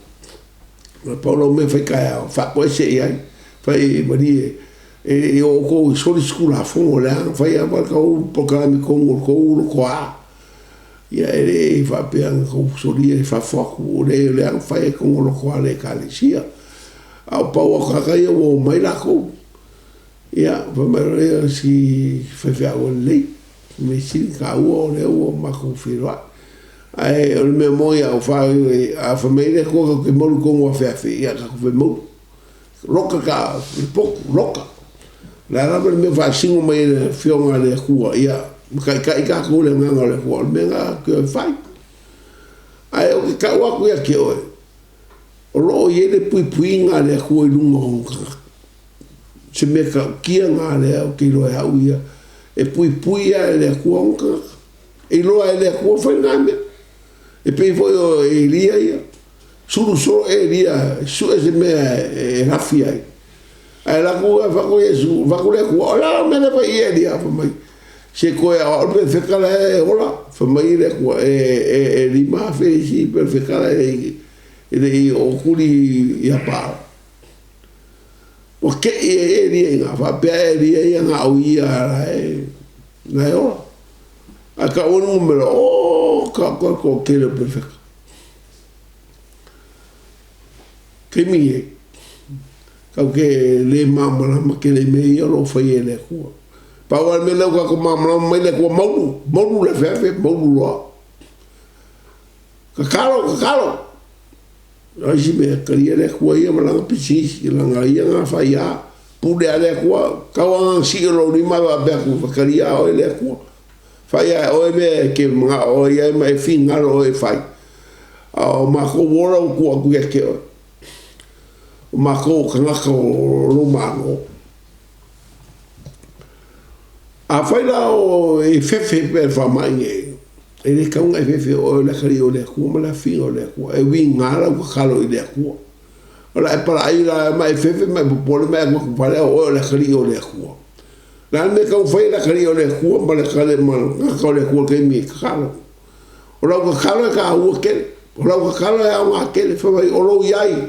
Na pau lau mea e fai taeao, faatoese i ai, fai malie e le i oo outou e soli se Tulafono leaga na fai lava le tou polokalame i totonu o le tou lotoa. Ia e le i faapea na tou solia i fafo atu, o lea na fai lava i totonu o le lotoa o le Ekalesia. A o pau o tagata ia ua omai latou, ia fai mai loa lea o si faifeau e lelei, mea sili ona taua o lea ua matou feiloai. Ae o le mea moni a fai mai le Atua tatou te molu i totonu o afeafe, ia tatou fai moulu. Loka ka le potu, loka. O le a lava le mea o faasino mai e le Afioga a le Atua, ia mataitai tatou i le Agaga o le Atua, o le mea lena tatou te o e fai. Ae ou te tau atu ia te oe, o lo o i ai le puipuiga a le Atua i luga o ona tagata. O se mea ta'utia lena lea ou te iloa e au ia, e puipui lava e le Atua ona tagata. E iloa e le Atua fai lena mea. E pei foi o Elia ia, sulu solo Elia e sue se mea e lafi ai. Ae alu atu fai atu Iesu, fai atu le Atua, o le a lau mea lea e fai i i Elia? Fai mai, se toe o au le perofeta la e ola. Fai mai le Atua, e 5,000 isi perofeta la e le i oo tuli ia Paala. Ua te i ai Elia i ina, faapea Elia ia na o ia la e la e ola. Ae tau ai le numera, o ka koe toatele o perofeta. Taimi nei, tatou te le malamalama tele i mea ia o lo o faia e le Atua. Pau lava le mea lea ua tatou malamalama mai le Atua, maulu, maulu le afeafe, maulu loa. Tatalo, tatalo! O isi mea, talia le Atua ia ma lana pisinisi, leaga o ia na faia. Pule lava le Atua, tau lava na sii o lou lima ae faapea atu, ua talia lava oe e le Atua. Fai lava e oe mea e te manao oe i ai ma e finagalo oe e fai. A o matou ola ua tuu atu ia te oe. O matou o tagata o lou Malo. Afai la o e fefe pea i le faamai nei, e le tatau ona e fefe o oe o le atalii o le Atua ma le afiga o le Atua. E uiga lau tatalo i le Atua. O le a e palaai la ma e fefe ma e popole ma e atu atu fale a o oe o le atalii o le Atua. O le a le mea e tatau ona fai e le atalii o le Atua ma le tagata o le Atua i le taimi e tatalo? O lau tatalo e taua tele. O lau tatalo e aoga tele. Fai mai, o lou i ai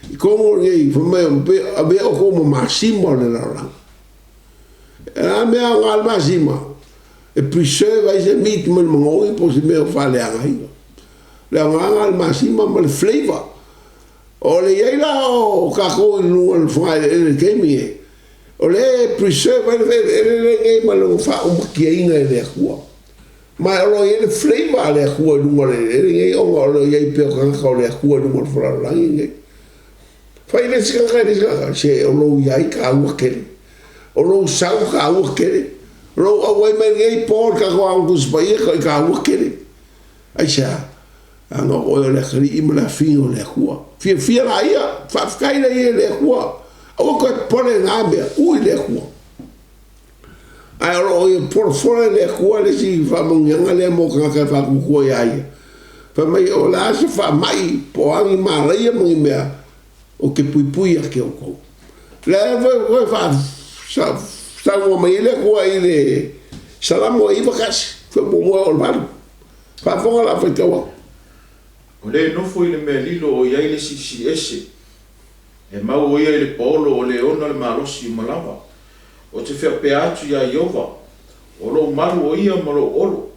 i totonu o lenei, fai mai, avea outou ma masima o le lalolagi. O le a le mea e aoga ai le masima? E preserve ai se meat mai le manogi po o se mea o faaleagaina. O le aoga lena o le masima ma le flavour. O le i ai la o tatou i luga o le fogaeleele i le taimi lenei, o lea e preserve ai le eleele lenei ma lona faaumatiaina e le Atua. Ma o lo o i ai le flavour a le Atua i luga o le eleele lenei ona o lo o i ai pea o tagata o le Atua i luga o le lalolagi lenei. Fai le isi tagata i le isi tagata, se o lou i ai taua tele. O lou sau taua tele. O lou auai mai lenei po i le tatou Aoga Tusi Paia e taua tele. Aisea? Leaga o oe o le atalii ma le afine o le Atua. Fiafia laia, faafetai laia i le Atua. Aua toe popole i na mea, tuu i le Atua. Ae o lo o ia folafola e le Atua le isi faamanuiaga lea mo tagata e faatuatua iā ia. Fai mai, o le a se faamai po o a ni malaia ma ni mea, ou te puipui ia te outou. O le a foi toe faasaunoa mai ai le Atua i le Salamo e 91, fai muamua o le 8. Faafofoga la faitau atu. O le nofo i le mea lilo o i ai le Silisili Ese, E mau ʻo ia i le paolo o le ona le malosi uma lava. Ou te faapea atu iā Ieova, O lou malu ʻo ia ma lou olo,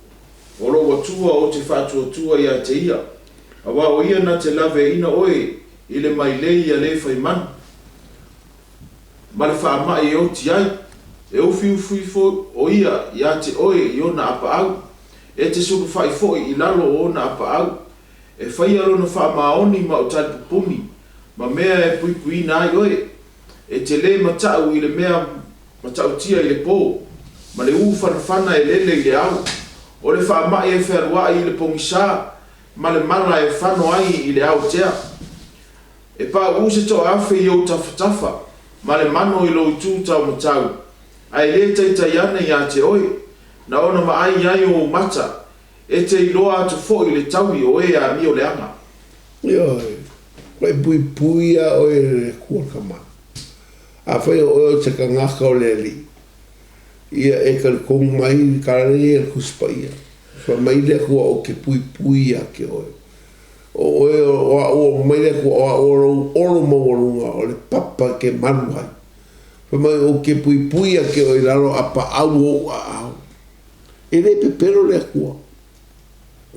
o lou Atua ou te faatuatua iā te ia, auā ʻo ia na te laveaiina ʻoe i le mailei a le fai manu, ma le faamaʻi e oti ai, e ufiufi ifo ʻo ia iā te ʻoe i ona apaʻau, e te sulufaʻi foʻi i lalo o ona apaʻau, E faia lona faamaoni ma o talipupuni, ma mea e puipuiina ai oe. E te lē mataʻu i le mea matautia i le pō, ma le ū fanafana e lele i le ao. O le faamai e fealuai i le pogisa, ma le mala e fano ai i le aotea. E pauu se 1000 i ou tafatafa, ma le mano i lou itu taumatau, ae le taitai ane ia te oe, na ona vaai ai o ou mata, e te iloa atu foi le taui o e amioleaga. Ioe, ua e puipui lava oe e le Akua le Tama. Afai o oe o se tagata o le Alii, ia e talitonu mai i le tala lenei a le Tusi Paia, Fai mai le Atua ou te puipui ia te oe. O oe o au o mai le Atua o au o lou olo maualuga o le papa e te malu ai. Fai mai ou te puipui ia te oe i lalo a paau ou aao. E le pepelo le Atua.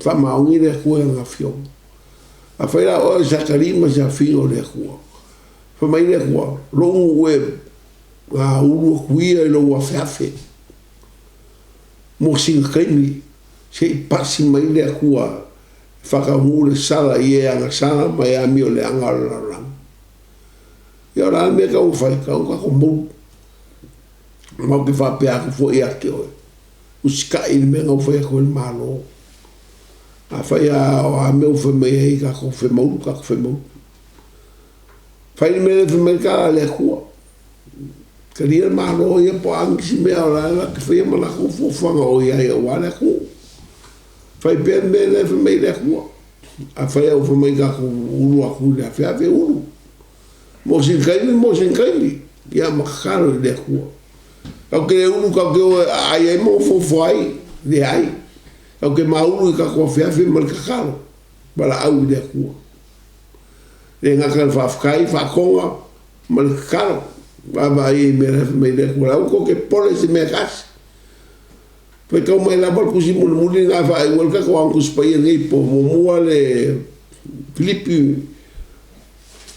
Faamaoni le Atua i ana afioga. Afai la o oe o se atalii ma se afine o le Atua, fai mai le Atua, Lou nuu e gaulu atu ia i lou afeafe mo sina taimi, se i pasi mai le Atua e faataunuu le sala i e agasala ma e amioleaga o le lalolagi. Ia o le a le mea e tatau ona fai? Tatau ona tatou moulu. Ma ou te faapea atu foi ia te oe, usitai i le mea na ou fai atu ai i le Malo. Afai lava o a mea ua fai mai ai tatou femaulu, tatou femaulu. Fai le mea lea fai mai le tala a le Atua. Talia le Malo ia po o a nisi mea o la e latou te faia ma latou fuafuaga o i ai aua le atunuu. Fai pea le mea lea fai mai le Atua. Afai lava ua fai mai tatou ulu atu i le afeafe, ulu. Mo sina taimi, mo sina taimi. Ia ma tatalo i le Atua. Tatou te le ulu tatou te o e aai ai ma nofonofo ai, leai. Tatou te maulu i tatou afeafe ma le tatalo, valaau i le Atua. Le gata i le faafetai, faatoga ma le tatalo. Vaavaai i mea la e fai mai le Atua, aua tou te popole i se mea e tasi. Faitau mai lava le tusi mulimuli lena e faaiu ai le tatou Aoga Tusi Paia nei po muamua le Filipi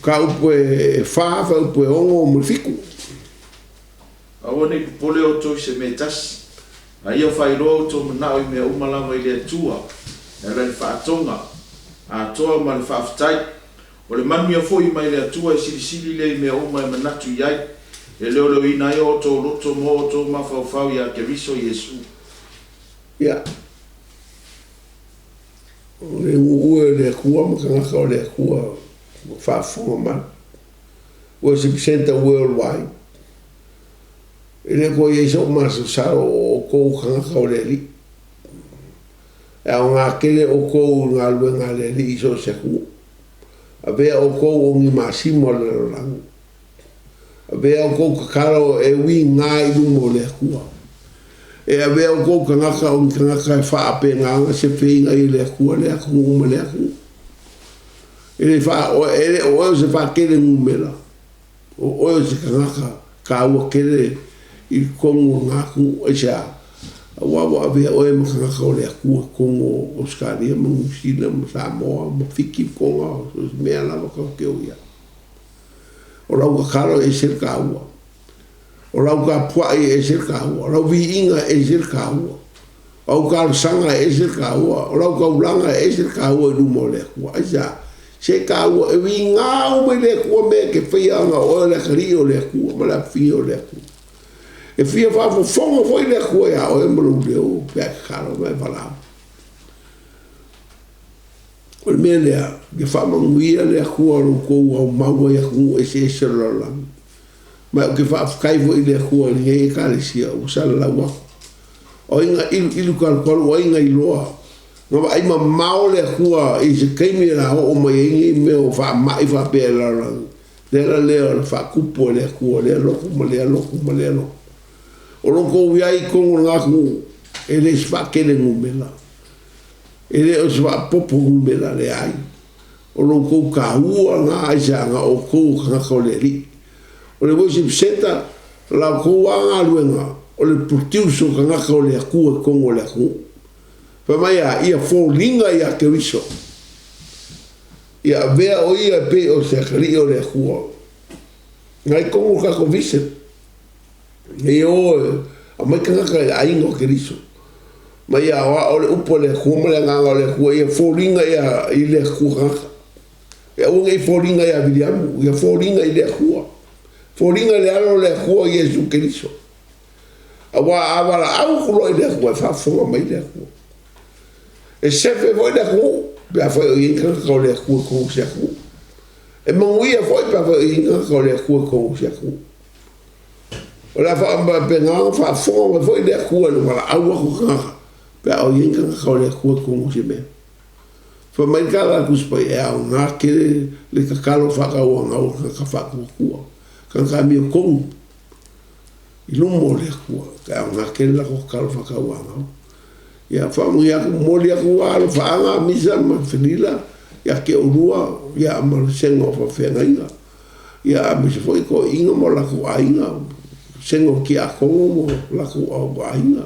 mataupu e 4, fuaiupu e 6 ma le 7. Aua ne i popole outou i se mea e tasi, a ia faailoa outou manao i mea uma lava i le Atua, e ala i le faatoga atoa ma le faafetai. O le manuia foi mai le Atua e silisili lea i mea uma e manatu i ai, e leoleoina ai o outou loto ma o outou mafaufau ia Keriso Iesu. Ia, o le nuu e o le Atua ma tagata o le Atua ua faafofoga mai. Worship Centre Worldwide. E le toe i ai sou masalosalo o outou o tagata o le Alii. E aoga tele outou i galuega a le Alii i so o se atunuu. Avea outou o ni masima o le lalolagi. Avea outou tatalo e uiga i luma o le Atua. E avea outou tagata o ni tagata e faapegaga se feiga i le Atua lea atunuu ma lea atunuu. E le faa, e le o oe o se faatele numera, o oe o se tagata taua tele i totonu o na atunuu. Aisea? Aua ua avea oe ma tagata o le Atua i totonu o Ausetalia ma Niu Sila ma Samoa ma Fiti ma Toga, so o se mea lava tatou te o i ai. O lau tatalo e ese le taua. O lau tapuai e ese le taua. O lau viiga e ese le taua. O au talosaga e ese le taua. O lau taulaga e ese le taua i luma o le Atua. Aisea? Se taua e uiga uma i le Atua mea e te faia ana o oe o le atalii o le Atua ma le afafine o le Atua. E fia faafofoga foi le Atua iā oe ma lou leo pe a e tatalo ma e valaau. O le mea lea, ia faamanuia le Atua lo outou aumau ai atunuu eseese o le lalolagi. Ma ou te faafetai foi i le Atua i lenei Ekalesia ua salalau atu. O ai na iluilu talutalu, o ai na iloa, na vaai mamao le Atua i se taimi e la oo mai ai nei mea o faamai faapea i le lalolagi. Le ala lea o le faatupu e le Atua lea lotu ma lea lotu ma lea lotu. O lo outou i ai i totonu o lena atunuu, e le se faatele numera. E le o se faapopo numera, leai. O lo outou taua na aisea na outou o tagata o le Alii. O le worship centre, o la outou lava galuega, o le produce o tagata o le Atua i totonu o le atunuu. Fai mai a, ia foliga ia Keriso. Ia avea o ia e pei o se atalii o le Atua. Nai totonu o tatou vision. Nei o e aumai tagata i le aiga o Keriso. Ma ia aoao le upu a le Atua ma le agaga o le Atua, ia foliga ia i le Atua tagata. E aua ne i foliga ia Viliamu, ia foliga i le Atua. Foliga i le alo o le Atua Iesu Keriso. Aua a valaau atu loa i le Atua, e faafofoga mai le Atua. E sefe foi le atunuu pe afai o i ai ni tagata o le Atua i totonu o se atunuu. E manuia foi pe afai o i ai ni tagata o le Atua i totonu o se atunuu. O le a faapena ona faafofoga mai foi le Atua i le valaau atu o tagata pe a o i ai ni tagata o le Atua i totonu o se mea. Fai mai le tala a le Tusi Paia, e aoga tele le tatalo faatauanau a le tagata faatuatua, tagata amiotonu i luma o le Atua, e aoga tele le latou tatalo faatauanau. Ia, faamanuia atu, momoli atu lava alofaaga Misa ma Felila ia te oulua ia ma le vasega o faafeagaiga, ia aemaise foi toeaiina ma o latou aiga, vasega o tiakono ma o latou aiga,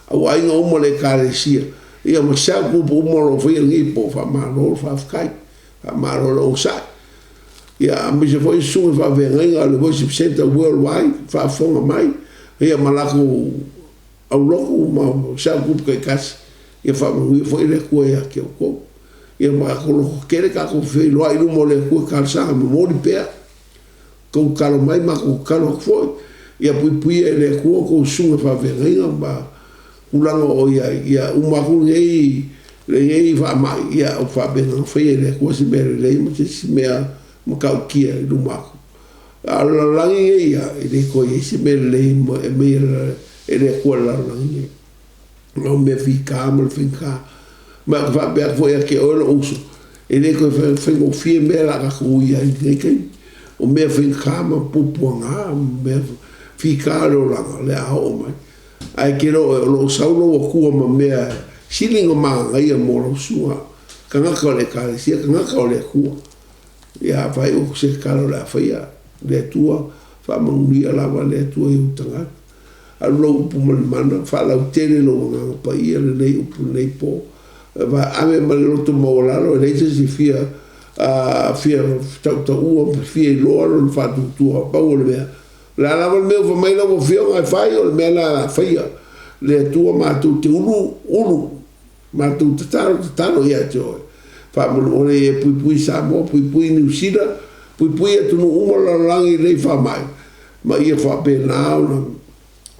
au aiga uma o le Ekalesia, ia ma cell group uma o lo o faia i lenei po, faamalo le faafetai, faamalo le onosai. Ia aemaise foi susuga i faafeagaiga o le Worship Centre Worldwide, faafofoga mai, ia ma latou aulotu ma cell group taitasi, ia faamanuia foi le Atua ia te outou. Ia ma tatou lototele tatou feiloai i luma o le Atua e talosaga momoli pea. Tou tatalo mai matou tatalo atu foi, ia puipuia e le Atua outou susuga i faafeagaiga ma tulaga o i ai, ia uma atu lenei lenei faamai, ia faapena ona faia e le Atua se mea lelei ma se isi mea matautia i luma atu. A o le lalolagi nei ia, e le toe i ai se mea lelei e aumaia e le Atua i le lalolagi nei. O mea fita ma le faigata. Ma ou te faapea atu foi ia te oe lou uso, e le toe faigofie mea o le a tatou ui ai i lenei taimi. O mea faigata ma puapuaga ma mea fita o le olaga o le a oo mai. Ae te iloa oe o lo o sau lou Atua ma mea sili ona manaia mo lau susuga, tagata o le Ekalesia, tagata o le Atua. Ia, a faaiu atu se tatalo o le a faia, Le Atua, faamanuia lava le Atua i ou tagata. Alu lau upu ma le mana, faalautele lou Agaga Paia lenei upu lenei po. Ave ma le loto maualalo, e leai se isi e fia fia tautaua ma fia iloa lona faatuatua. Pau o le mea, o le a lava le mea ua fai mai lau Afioga e fai, o le mea lena o le a faia. Le Atua matou te ulu, ulu, matou tatalo, tatalo ia te Oe. Faamolemole ia puipui Samoa, puipui Niu Sila, puipui atunuu uma o le lalolagi i lenei faamai, ma ia faapena ona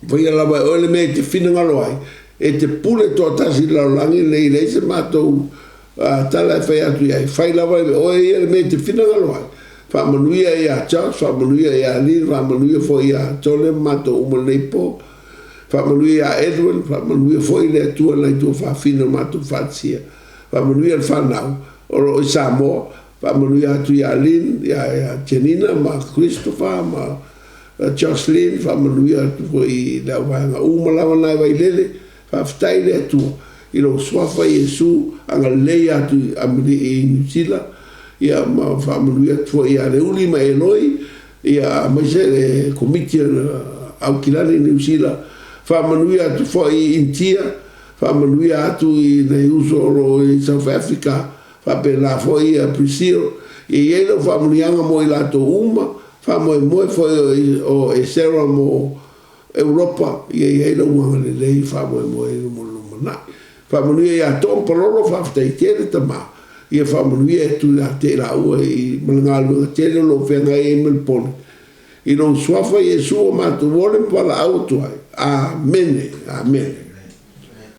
faia lava e oe le mea e te finagalo ai, e te pule toatasi i le lalolagi lenei, e leai se matou tala e fai atu i ai, fai lava e oe ia le mea e te finagalo ai. Faamanuia ia Josh, faamanuia ia Lynn, faamanuia foi ia Tone ma matou uma i lenei po. Faamanuia ia Edwin, faamanuia foi le Atua i nai tuafafine o matou faatasia. Faamanuia le fanau o lo o i Samoa, faamanuia atu ia Lynn, ia Janina ma Christopher ma Jocelyn, faamanuia atu foi i le auvaega uma lava na e Vailele. Faafetai i le Atua i lou Suafa Iesu, agalelei atu i i Niu Sila, ia ma faamanuia atu foi ia Leuli ma Eloi, ia aemaise le Komiti a Aukilani i Niu Sila. Faamanuia atu foi i Initia, faamanuia atu i nai uso o lo o i South Africa, Faapena foi ia Priscille, ia i ai lau faamanuiaga mo i latou uma, faamoemoe foi o Esera mo Europa, ia i ai lau agalelei faamoemoe ai mo le lumanai. Faamanuia ia Tom Palolo, faafetai tele tama, ia faamanuia e tu ia te laua i ma le galuega tele o lo o feagai ai ma le poli. I lou suafa Iesu o matou ole ma valaau atu ai. Amene. Amene.